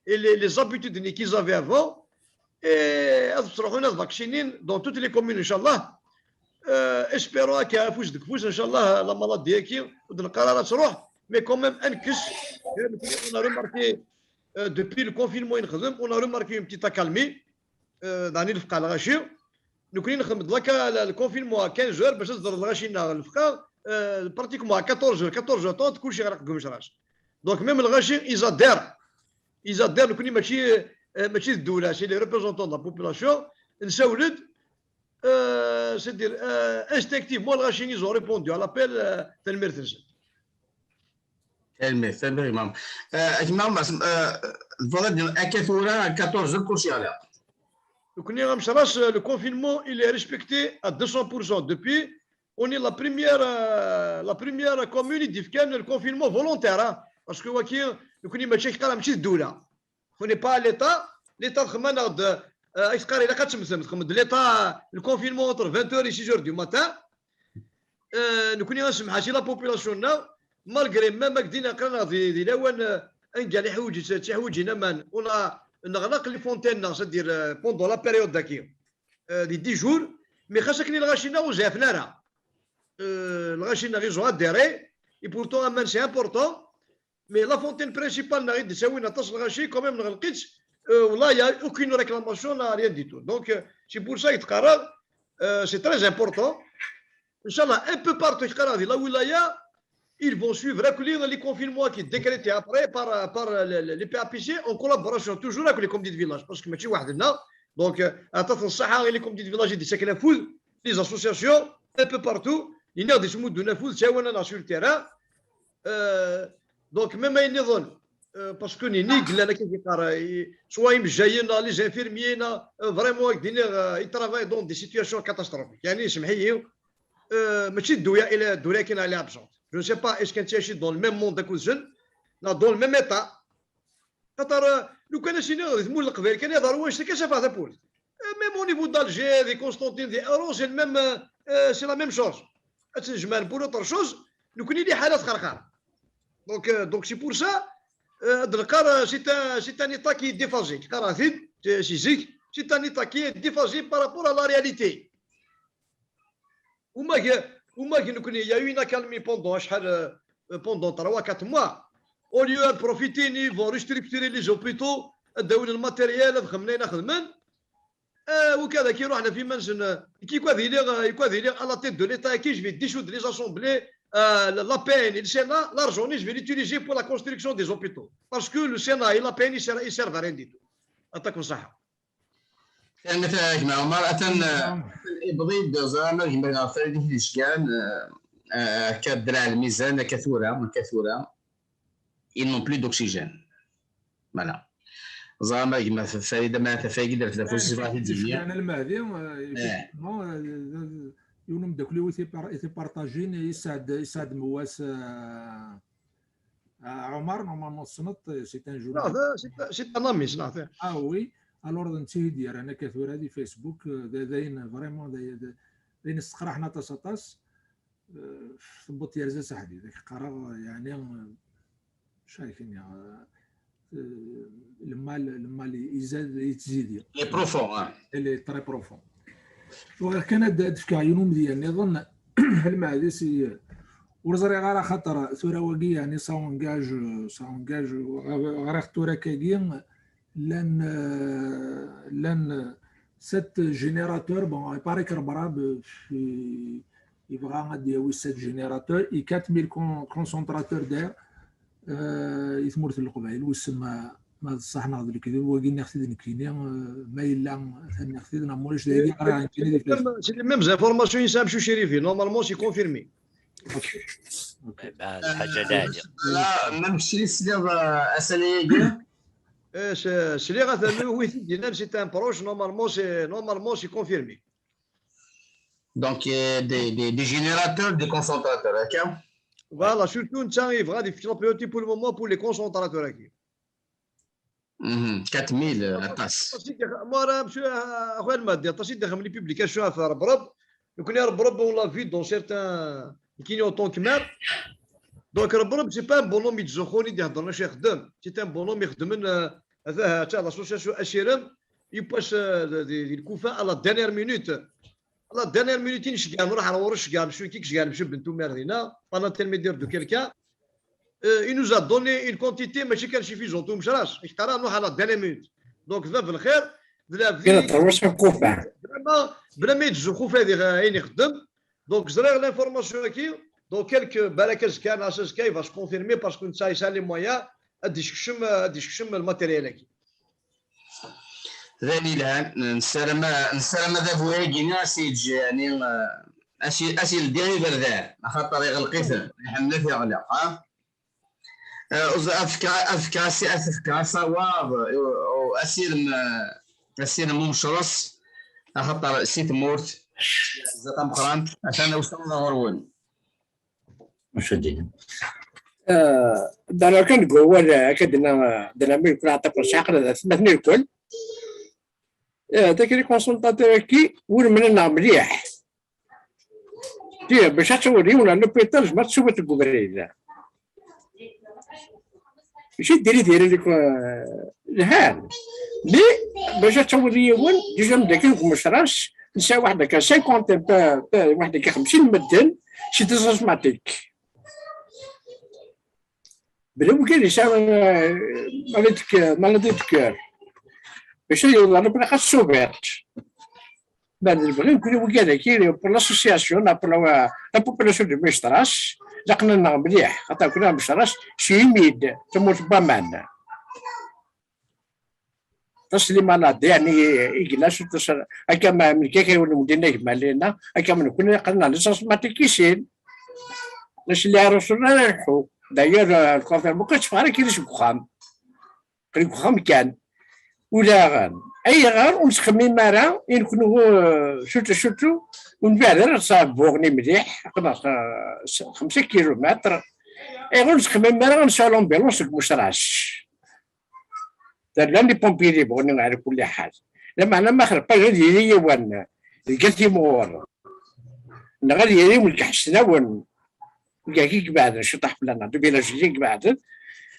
les, les habitudes-nni qu'ils avaient avant. Et ad ttruḥun ad vaccinin dans toutes les communes, inchallah. Euh, espérons akka, afus deg ufus, inchallah, la maladie-agi, ur d-neqqar ara ad truḥ, mais quand même, ad nekkes. On a remarqué, euh, depuis le confinement, i nexdem, on a remarqué une petite accalmie. Euh, daɣen i lefqeɛ lɣaci. Nekkni nxeddem-d laka, la, le confinement à quinze heures bac ad teẓreḍ lɣaci-nneɣ lefqeɛ, euh, pratiquement à quatorze heures, quatorze heures trente, kulci ɣerq deg umecras. Donc même lɣaci, ils adhèrent. Ils adhèrent, nekkni mačči, euh, mačči d ddula, c'est les représentants de la population. Nsawel-d, euh, c'est-à-dire, euh, instinctivement, lɣaci, ils ont répondu à l'appel, euh, tanemmirt-nsen. Tanemmirt, tanemmirt, gma Ɛmer. Euh, gma Ɛmer, euh, tebɣiḍ ad d-, akka tura, quatorze heures, kulci ɣlaq. Nekkni, amecras, le confinement, il est respecté à deux cents pour cent. Depuis, on est la première, euh, la première commune i d-yefkan le confinement volontaire, hein. Parce que waki, nekkni mačči, ak qqareɣ, mačči d ddula. On n'est pas à l'État. L'État txemmem-aneɣ-d, euh, ak qqareɣ, ilaq ad temmtem, txemmem-d l'État, le confinement entre vingt heures et six heures du matin. Euh, nekkni ad nsemmeḥ-as i la population-nneɣ, malgré même akken aql-aneɣ di, di lawan, euh, anga iḥwaǧ, ttiḥwaǧin aman, on a, neɣleq les fontaines-nneɣ, c'est-à-dire, euh, pendant la période-agi, euh, di dix jours, mais xas akken lɣaci-nneɣ ur zeɛfen ara. Euh, lɣaci-nneɣ, ils ont adhéré, et pourtant aman c'est important. Mais la fontaine principale-nneɣ i d-yettawin aṭas n lɣaci, quand même, nɣelq-itt, euh, là, il y a aucune réclamation, là, rien du tout. Donc, euh, c'est pour ça i d-qqareɣ, euh, c'est très important. Inchallah, un peu partout, i d-qqareɣ, di la wilaya, ils vont suivre akk les, les confinements qui est décrété après par, par le, le, les P A P C, en collaboration toujours avec les comités de village, parce que mačči weḥd-neɣ. Donc, euh, aṭas n ṣṣaḥa, les comités de village i d-yettakfen afud, les associations, un peu partout, yenna-d yettmuddun afud, ttawin-aneɣ sur le terrain. Euh, donc, même ayen nniḍen, euh, parce que nini yellan akka i yeqqar, euh, soit imejjayen, neɣ les infirmiers, neɣ, euh, vraiment, ak d-iniɣ, euh, ils travaillent dans des situations catastrophiques. Yeɛni, semmeḥ-iyi, euh, mačči d ddula, ila ddula akken elle est absente. Je ne sais pas, est-ce que netta dans le même monde akked-sen, neɣ dans le même état. Xaṭer, euh, lukan ad s-iniɣ di tmurt n Leqbayel kan, iḍerru wannect-a kan, safeɣ tawwurt. Euh, même au niveau d'Alger, di Constantine, di Oran, c'est le même, euh, euh, c'est la même chose. Ad tt-nejmeɛ pour autre chose, nekkni liḥala txerxer. Donc, euh, donc c'est pour ça, euh, ad neqqar, euh, c'est un, c'est un état qui est déphasé. Qqareɣ-t-id, c'est, c'est zik, c'est un état qui est déphasé par rapport à la réalité. Uma g-, uma g-, nekkni, il y a eu une accalmie pendant acḥal, euh, pendant trois, quatre mois. Au lieu ad profiter, ils vont restructurer les hôpitaux, ad d-awin le matériel, ad xedmen ayen ad xedmen. Euh, wikad-agi iruḥen ɣef iman-nsen, euh, qui quoi délire, euh, quoi délire à la tête de l'État, qui je vais dissoudre les assemblées, euh, la, la P N et le Sénat, l'argent, je vais l'utiliser pour la construction des hôpitaux. Parce que le Sénat et la P N, ils servent, ils servent à rien du tout. Aṭak n ṣṣeḥḥa. Tanemmirt a gma Ɛumar. Atan, euh, atan ibḍi-d, ẓran a gma Farid i t-id-yecgan, euh, euh, akka ddreɛ lmizan, akka tura, akka tura. Ils n'ont plus d'oxygène. Voilà. Ẓran a gma Farid, ma ata Farid, d afus, eh, ẓran-t-id. Yecgan Lmehdi, euh, eh, effectivement, euh, yiwen umeddakel-iw i t-ipar-, i t-ipartajin, yesɛed, yesɛed Mewwas, euh, Ah, Omar, normalement, tessneḍ-t, c'est un journal. Non, c'est, c'est un ami, c'est un ami. Ah oui. Alors, d netta i d-yerran akka tura di Facebook, d, d ayen vraiment, d, d, d ayen yesseqraḥen aṭas, aṭas. eh, tewweḍ yerza s aḥdid, ad k-qqareɣ, yeɛni, eh, acu ara k-iniɣ, eh, eh, le mal, le mal izad, yettzidi. Il est profond, hein. Elle est très profond. Bɣiɣ kan ad d-, ad d-fkeɣ yiwen umedya nniḍen, lmeɛdis i, ur ẓriɣ ara, xaṭer tura wagi, yeɛni, ça engage, ça engage, ɣriɣ tura akkagi, llan, eh, llan sept générateurs, bon, il paraît que Rebrab, eh, yebɣa ad d-yawi sept générateurs et quatre mille con-, concentrateurs d'air, eh, i tmurt n Leqbayel, wissen ma, ma d ṣṣeḥ neɣ d lekdeb, wagi nniɣ-t-id nekkini, eh, ma yella atan nniɣ-t-id, neɣ ma ulac, dagi ɣriɣ nekkini di Facebook. C'est les mêmes informations, il s'est Chérifi. Normalement, c'est confirmé. Ok. Eh ben, d lḥaǧa lɛali. Même si sliɣ, euh, asalay-agi. Eh, s-, sliɣ atan wi t-id-yennan, c'est un proche, normalement, c'est, normalement, c'est confirmé. Donc, euh, des, des, des générateurs, des concentrateurs, ok? Voilà, surtout, netta yebɣa ad yefk la priorité pour le moment pour les concentrateurs-agi. Mhm, quatre mille, euh, aṭas. Moi, euh, monsieur, euh, axwaya Lmehdi, aṭas i d-ixeddmen les publications ɣef Rebrab. Nekkni Rebrab, on l'a vu dans certains, qui en tant que maire. Donc, Rebrab, c'est pas un bonhomme yettzuxxun i d-iheddren acu ixeddem. C'est un bonhomme ixeddmen, euh, atah, atah, l'association Asirem, il passe, euh, di, di, di lkufa à la dernière minute. À la dernière minute, i nceggeɛ nruḥ ar ɣur-s, nceggeɛ nemcukki, nceggeɛ nemcukki Bentoumar dinna, par l'intermédiaire de quelqu'un. Euh, il nous a donné une quantité, mačči kan suffisante, ur mecrac, i k-qqareɣ nruḥ à la dernière minute. Donc, d bab n lxir, d la vie. Kra terwa s lkufa. Vraiment, bla ma yettzuxxu fadi, euh, ayen ixeddem. Donc, ẓriɣ l'information-agi, donc, quelques, balak azekka, neɣ azekka, il va se confirmer parce que netta yesɛa les moyens, ad d-isekcem, ad d-isekcem le matériel-agi. D ayen yelhan, nessaram, nessaram adabu-agi-nni ad s-yeǧǧ, yeɛni, eh, ad s-, ad s-yeldi iberdan, axaṭer iɣleq-iten, iḥemmel ad t-iɣleq, ha? Eh, uẓ-, ad fkeɣ, ad fkeɣ asi-, ad fkeɣ asawaḍ, eh, u-, u-, asirem, eh, asirem umecres, axaṭer si tmurt, tameqqrant, atan usawaḍ ɣur-wen. Maca din. Eh, dara kan deg wawal, eh, akka d-nna, eh, d-nna mi kul aɛṭaf n sɛiq, d atmaten irkul. Eh, takri consultateur-agi, ur mnen-aɣ mliḥ. Ti, bac ad tawid yiwen ar l'hôpital, zmer tsubat deg ubrid. Mačči diri diri deg, eh, lhan. Mais, bac ad tawid yiwen, déjà dagi deg umecras, nesɛa waḥed akka cinquante, pa-, pa-, waḥed akka xemsin medden, c'est des asthmatiques. Bla wigad yesɛa, eh, maladie de cœur, maladie de cœur. Bac ad yawḍ ar l'hôpital, xas tsubiḍ. Ma d lebɣi nekkni wigad-agi, pour l'association, pour la, la population de Mestras, d aqnan-nneɣ mliḥ, xaṭer nekkni Mestras, c'est humide, tamurt n waman. Aṭas n les malades, yeɛni, i yella, surtout, akka ma, mlek akka yiwen n umdin agmal-inna, akka ma nekkni aqnan-nneɣ d les asthmatiques i sin. Ulac li ara uṣul ara lḥu. D'ailleurs, euh, le confirme, ur tteffeɣ ara kiri seg uxxam. Aql-i deg uxxam kan. Ula, ayɣer ur nettxemmim ara i nekkni, uh, surtout, surtout, ur nbɛed ara ɣer Buɣni mliḥ, aql-aɣ, uh, s-, xemsa kilumitr. Ayɣer ur nettxemmim ara ad nesɛu l'ambulance deg Mestras? Llan les pompiers di Buɣni ɛla kulli ḥal. Lameɛna ma xerqen ad yili yiwen deg At Imɣur, neɣ ad yili yiwen deg Ḥesnawen, deg i ibeɛden ciṭuḥ fell-aneɣ, du village i ibeɛden,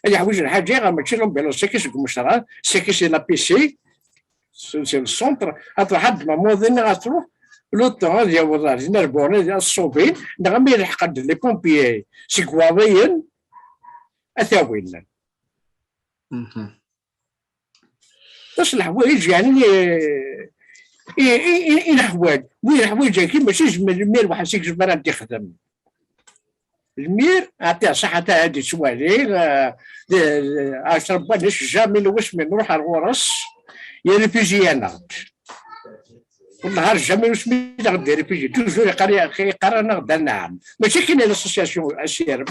ad yeḥwiǧ lḥaǧa, iɣer mačči l'ambulance, saki seg Mestras, saki si l'A P C, si, si le centre, ad truḥ ad d-tmamuḍ dinna, ad truḥ, le temps ad yaweḍ ar din ar Buɣni, ad ṣṣubin, neɣ mi yelḥeq-d les pompiers seg Waḍiyen, ad t-awin. Mhm. Aṭas n leḥwayeǧ, yeɛni, eh, i, i, i, i leḥwayeǧ. Wi leḥwayeǧ-agi mačči zmer, lmir waḥd-s i yezmer ad d-ixdem. Lmir, ɛṭi ṣaḥa, ad d-ittwali, eh, d, d, ɛecra n wannac, jamais n wasmi nruḥ ar ɣur-s, yerrefuzi-aneɣ-d. Wellah, ar jamais n wasmi i aɣ-d-yerrefuzi. Toujours iqqar, iqqar-aneɣ-d anɛam. Mačči kan l'association Asirem.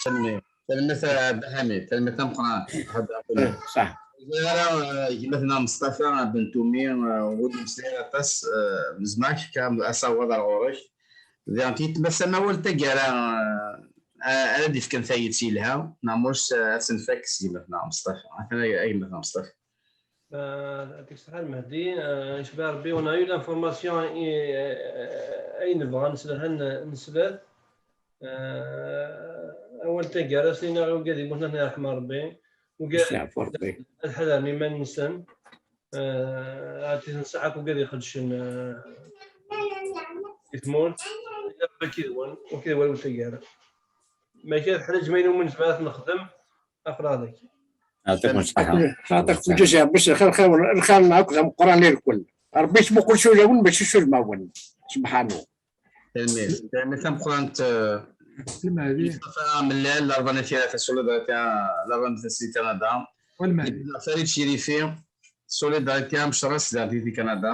Tanemmirt. Tanemmirt a Dda Ḥamid, tanemmirt tameqqrant. Eh, ṣaḥ. Ara, eh, gma-tneɣ Meṣṭafa Bentumi, eh, ur d-yemmeslay aṭas, eh, nezmer ad k-fkeɣ asawaḍ ar ɣur-k. Diɣen, titmas amawal taggara, eh, ara d-ifken tayet yelha, neɣ mus, eh, ad tt-nfak s gma-tneɣ Meṣṭafa. Atan a, a gma-tneɣ Meṣṭafa. Eh, yɛṭik ṣṣeḥḥa Lmehdi, eh, yecba Rebbi, on a eu l'information i, eh, ayen nebɣa nesla, nesla. Eh, awal taggara, s-iniɣ i wigad yemmuten, ad ten-yerḥem Rebbi. Wigad ad ḥadren iman-nsen. Eh, ɛad tenṣeḥ akk wigad iqeddcen, eh, i tmurt. Rebbi akked-wen, akked walwel taggara. Ma kra teḥlaǧ ma yella umi nezmer ad t-nexdem, aql-aɣ dagi. Yeɛṭikum ṣṣeḥḥa. Xaṭer kullec Rebbi s lxir, lxir, lxir-nneɣ akk d ameqqran i lkul. Rebbi yettmuqul s ulawen mačči s udmawen. Subḥanu. Tanemmirt. Tanemmirt tameqqrant, eh, Mustafa Mellal, Larebɛa n At Yiraten, Solidarité, Larebɛa n At Yiraten, Kanada. Farid Cirifi, Solidarité, Amecras, Solidarité, Kanada.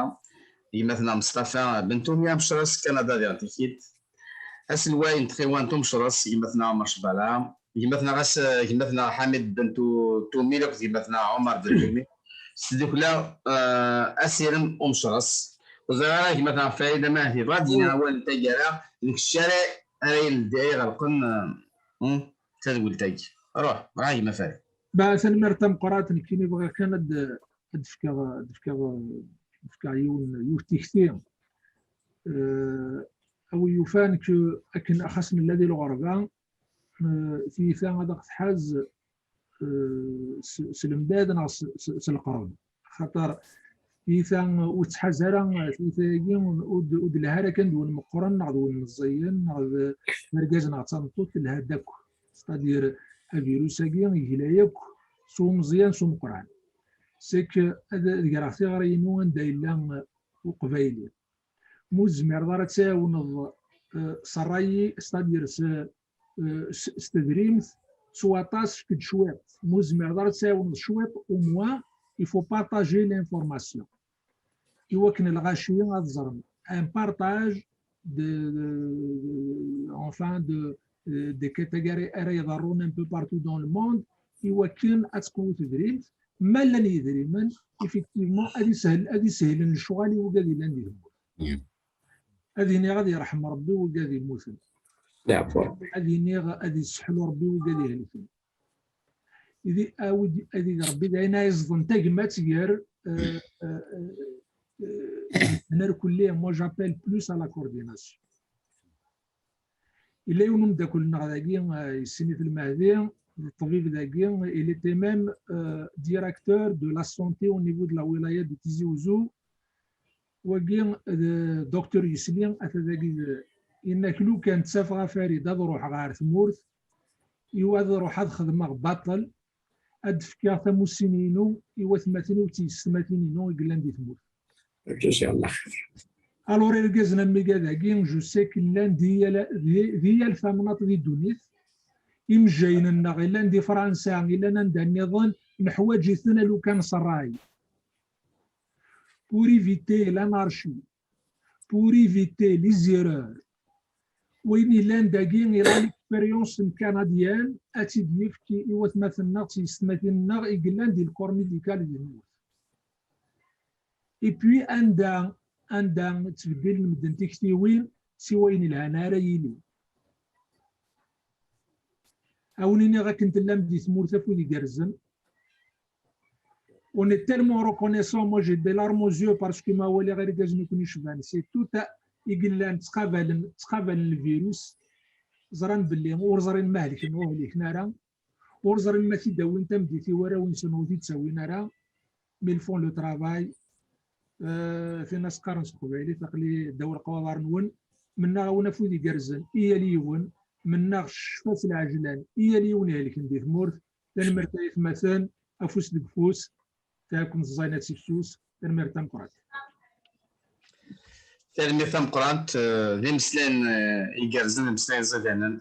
Gma-tneɣ Mustafa Bentoumi, Amecras, Kanada, diɣ tikit. Aselway n tɣiwant Umecras, gma-tneɣ Ɛmer Cbala. Gma-tneɣ as-, gma-tneɣ Ḥamid Bentoumi, akked gma-tneɣ Ɛumar Bentoumi. S tdukla, eh, asirem Umecras. Ur ẓriɣ ara gma-tneɣ Farid Amahdi, bɣa ad d-yini awal n taggara, d kečč ara, ara yeldi, ara iɣelqen, eh, hmm, tadwilt-agi. Ruḥ, bɣa gma Farid. Ba, tanemmirt tameqqrant, nekkini bɣiɣ kan ad d-, ad d-fkeɣ, ad d-fkeɣ, ad d-fkeɣ yiwen, yiwet tikti. Eh, a wi yufan ke akken axas nella di lɣerba, eh, tiyita ad aɣ-tḥaz, eh, s, s lembad neɣ s, s, s lqerb. Axaṭer tiyita ur tettḥaz ara, tiyita-agi ur d, ur d-lha ara kan d win meqqren neɣ d win meẓẓiyen neɣ d, d argaz neɣ d tameṭṭut, telha-d akk. C'est-à-dire, avirus-agi yegla akk, s umeẓyan s umeqqran. C'est que ad, ad greɣ tiɣri-inu anda yella uqbayli. Ma ur tezmireḍ ara ad tɛiwneḍ, eh, s ṛṛay, c'est-à-dire s, eh, s, s tedrimt, s waṭas, efk-d cwiṭ. Ma ur tezmireḍ ara ad tɛiwneḍ cwiṭ, au moins, il faut partager l'information. I wakken lɣaci ad ẓren. Un partage de, de, de, enfin, de, de, de catégories ara iḍerrun un peu partout dans le monde, i wakken ad tqewwu tedrimt, ma llan yedrimen, effectivement, ad ishel, ad ishelen lecɣal i wigad yellan di tmurt. Ad iniɣ ad yerḥem Rebbi wigad yemmuten. Ad iniɣ ad yesseḥlu Rebbi wigad ihelken. Idi, awid, ad id Rebbi d ayen ay iẓḍen tagmat gar, eh, eh, eh, eh, nerkulli, moi j'appelle plus à la coordination. Yella yiwen umeddakel-nneɣ dagi, eh, yessen-it Lmehdi, d ṭṭbib dagi, il était même, euh, directeur de la santé au niveau de la wilaya de Tizi Ouzou. Wagi d Docteur Yesli, ata dagi d, yenna-k lukan ttafeɣ a Farid ad ruḥeɣ ɣer tmurt, iwa ad ruḥeɣ ad xedmeɣ baṭel, ad d-fkeɣ tamussini-inu i watmaten-iw d tyessetmatin-inu i yellan di tmurt. Ǧzakallah xir. Alors, irgazen am wigad-agi, je sais que llan di yal, di, di yal tamnaḍt di ddunit. Imejjayen-nneɣ, llan di Fransa, llan anda nniḍen, neḥwaǧ-iten a lukan s ṛṛay. Pour éviter l'anarchie, pour éviter les erreurs. Wayen yellan dagi, il a l'expérience n canadienne, ad tt-id-yefk i watmaten-nneɣ d tyessetmatin-nneɣ i yellan di le corps médical di tmurt. Et puis, anda, anda ttbeddilen medden tiktiwin, siwa ayen ilhan ara yili. A wen-iniɣ akken tellam di tmurt afud igerrzen. On est tellement reconnaissant, moi j'ai des larmes aux yeux parce que ma waliɣ irgazen i ken-icban, c'est tout à, i yellan ttqabalen, ttqabalen le virus, ẓran belli ur ẓrin ma helken ur hliken ara, ur ẓrin ma t-id-awin tameddit i warraw-nsen ur t-id-ttawin ara, mais ils font le travail. Euh, tin as-qqaren s teqbaylit, aql-i ddaw leqwaḍar-nwen, mennaɣ-awen afud igerrzen i yal yiwen, mennaɣ ccfa s lɛejlan i yal yiwen ihelken di tmurt. Tanemmirt ay atmaten, afus deg ufus, taɛkumt ẓẓayen ad tifsus, tanemmirt tameqqrant. Tanemmirt tameqqrant, eh, d imeslayen, eh, igerrzen, imeslayen ẓidanen.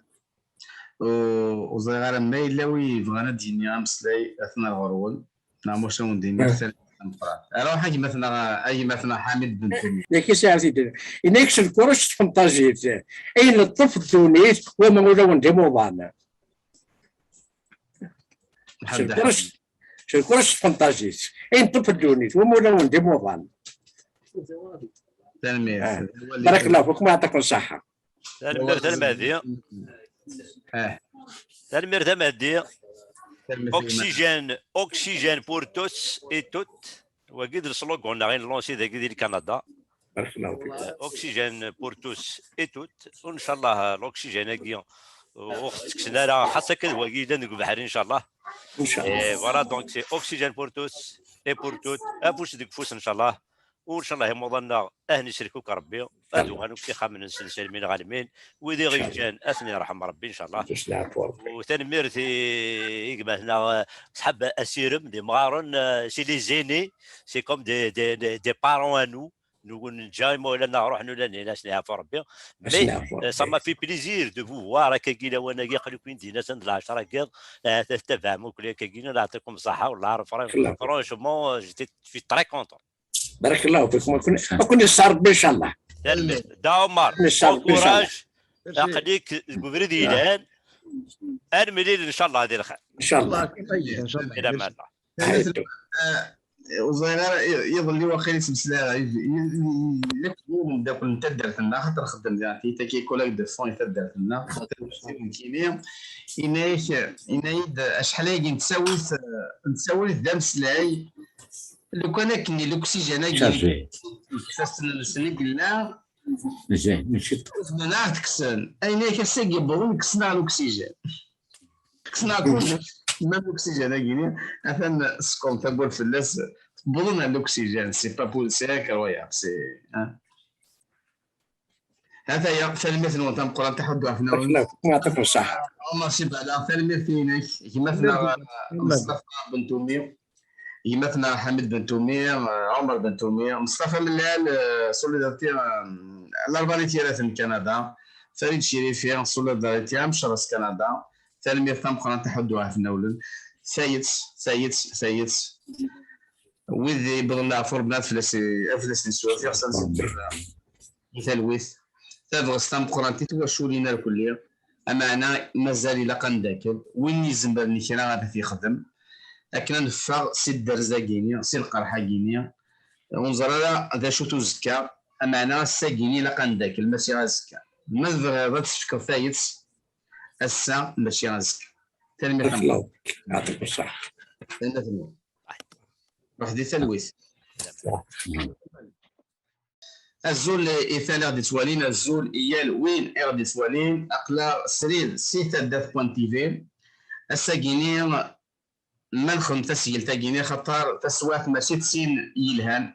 Ur, ur ẓriɣ ara ma yella wi yebɣan ad d-yini ameslay, atan ar ɣur-wen. Neɣ ma ur awen-d-iniɣ, tanemmirt tameqqrant. Ruḥ a gma-tneɣ, a gma-tneɣ Ḥamid Ben Tumi. Yak i sɛiɣ tiddi. Yenna-k s lkuruc s tfenṭajit. Ay neṭṭef ddunit, wama ulawen d imuḍan. S lkuruc, s lkuruc s tfenṭajit. Ay neṭṭef ddunit, wama ulawen d imuḍan. Tanemmirt. Ah. Barakallahu fikum, yeɛṭikum ṣṣeḥḥa. Tanemmirt a Lmehdi. Ah. Tanemmirt a Mehdi. Tanemmirt a Lmehdi. Oxygène, oxygène pour tous et toutes. Wagi d le slogan-nneɣ i nlansi dagi di Kanada. Barakallahu fikum. Oxygène pour tous et toutes. Inchallah, l'oxygène-agi ur ɣ-t-ttekksen ara, xas akka d wagi yellan deg ubeḥri, inchallah. Inchallah. Et voilà, donc c'est oxygène pour tous et pour toutes. Afus deg ufus, inchallah. U inchallah imuḍan-nneɣ ad ten-isellek akk Rebbi. Ad uɣalen akk s ixxamen-nsen s almin ɣalmin. Wid i ɣ-yeǧǧan ad ten-yerḥem Rebbi, inchallah. Ad ten-yeɛfu Rebbi. U tanemmirt i, i gma-tneɣ, eh, ṣṣḥab asirem d imɣaren, eh, c'est les aînés, c'est comme des, des, des, des parents à nous. Nugul neǧǧa imawlan-nneɣ ruḥen ula d nnan ad ten-yeɛfu Rebbi. Ad Mais ten-yeɛfu eh, ça Rebbi. M'a fait plaisir de vous voir akkagi lawan-agi, aql-iken dinna atan d lɛecṛa-agi, eh, tabɛem akk akkagi, nɛeṭṭikum ṣṣeḥḥa, wellah. Barakallahu fikum. Franchement, eh, j'étais, je suis très content. Barakallahu fikum. Ad ken-, ad ken-yesseṛ Rebbi, inchallah. Tanemmirt. Da Omar, Nessar bon courage. Merci. Aql-ik deg ubrid yelhan. Ad nemlil, inchallah, di lxir. Inchallah. Ila ma Allah. Ḥaytu. Ur ẓriɣ ara, iḍelli waqil yettmeslay ɣef nekk d umeddakel n taddart-nneɣ, xaṭer nxeddem diɣ tiyita ki collègue de fond i taddart-nneɣ, nekkini, yenna-yak, yenna-yi-d acḥal ayagi nettawit, nettawit d ameslay, lukan akken l'oxygène-agi Chargé. deg ifassen-nsen i yella, Zin, mačči ur zmiren ad t-kksen. Ayen-yak ass-agi wwḍen kksen-aɣ l'oxygène. Kksen-aɣ kullec. Même l'oxygène-agi-ni, atan skum tawwurt fell-as, wwḍen ɣer l'oxygène. C'est pas possible, c'est incroyable. C'est, hein. Hataya, tanemmirt-nwen tameqqrant, taḥuddu ɣef nawin. Barakallahu fikum, yeɛṭikum ṣṣeḥḥa. Ɛumar Sibala, tanemmirt-inek. Gma-tneɣ Mustafa Bentumi. Gma-tneɣ Ḥamid Bentumi, Ɛumar Bentumi, Mustafa Mellal, eh, Solidarité, eh, Larbani Tiraten Kanada, Farid Cirifi, Solidarité Amecras Kanada, tanemmirt tameqqrant, taḥuddu ɣef nawlen. Tayet, tayet, tayet. Wid yewwḍen leɛfu, Rebbi ad fell-as, ad fell-as neswati, xas ad nsekked i talwit. Tabɣest tameqqrant i twaculin irkelli, ameɛna mazal ilaq ad neddakel. Win izemren kra ad t-yexdem, akken ad neffeɣ si dderz-agi-ni, si lqerḥ-agi-ni. Ur neẓri ara d acu-t uzekka, ameɛna ass-agi-ni ilaq ad neddakel, mačči azekka. Ma tebɣiḍ ad tefkeḍ tayet, ass-a mačči azekka. Tanemmirt. Barakallahu fik. Yeɛṭikum ṣṣeḥḥa. Tanemmirt. Ruḥ di talwit. Azul i tal i ɣ-d-ittwalin, azul i yal win i ɣ-d-ittwalin, aql-aɣ srid si taddart point T V. Ass-agi-ni ma nexdem tasgilt-agi-ni, xaṭer taswiɛt mačči d tin yelhan,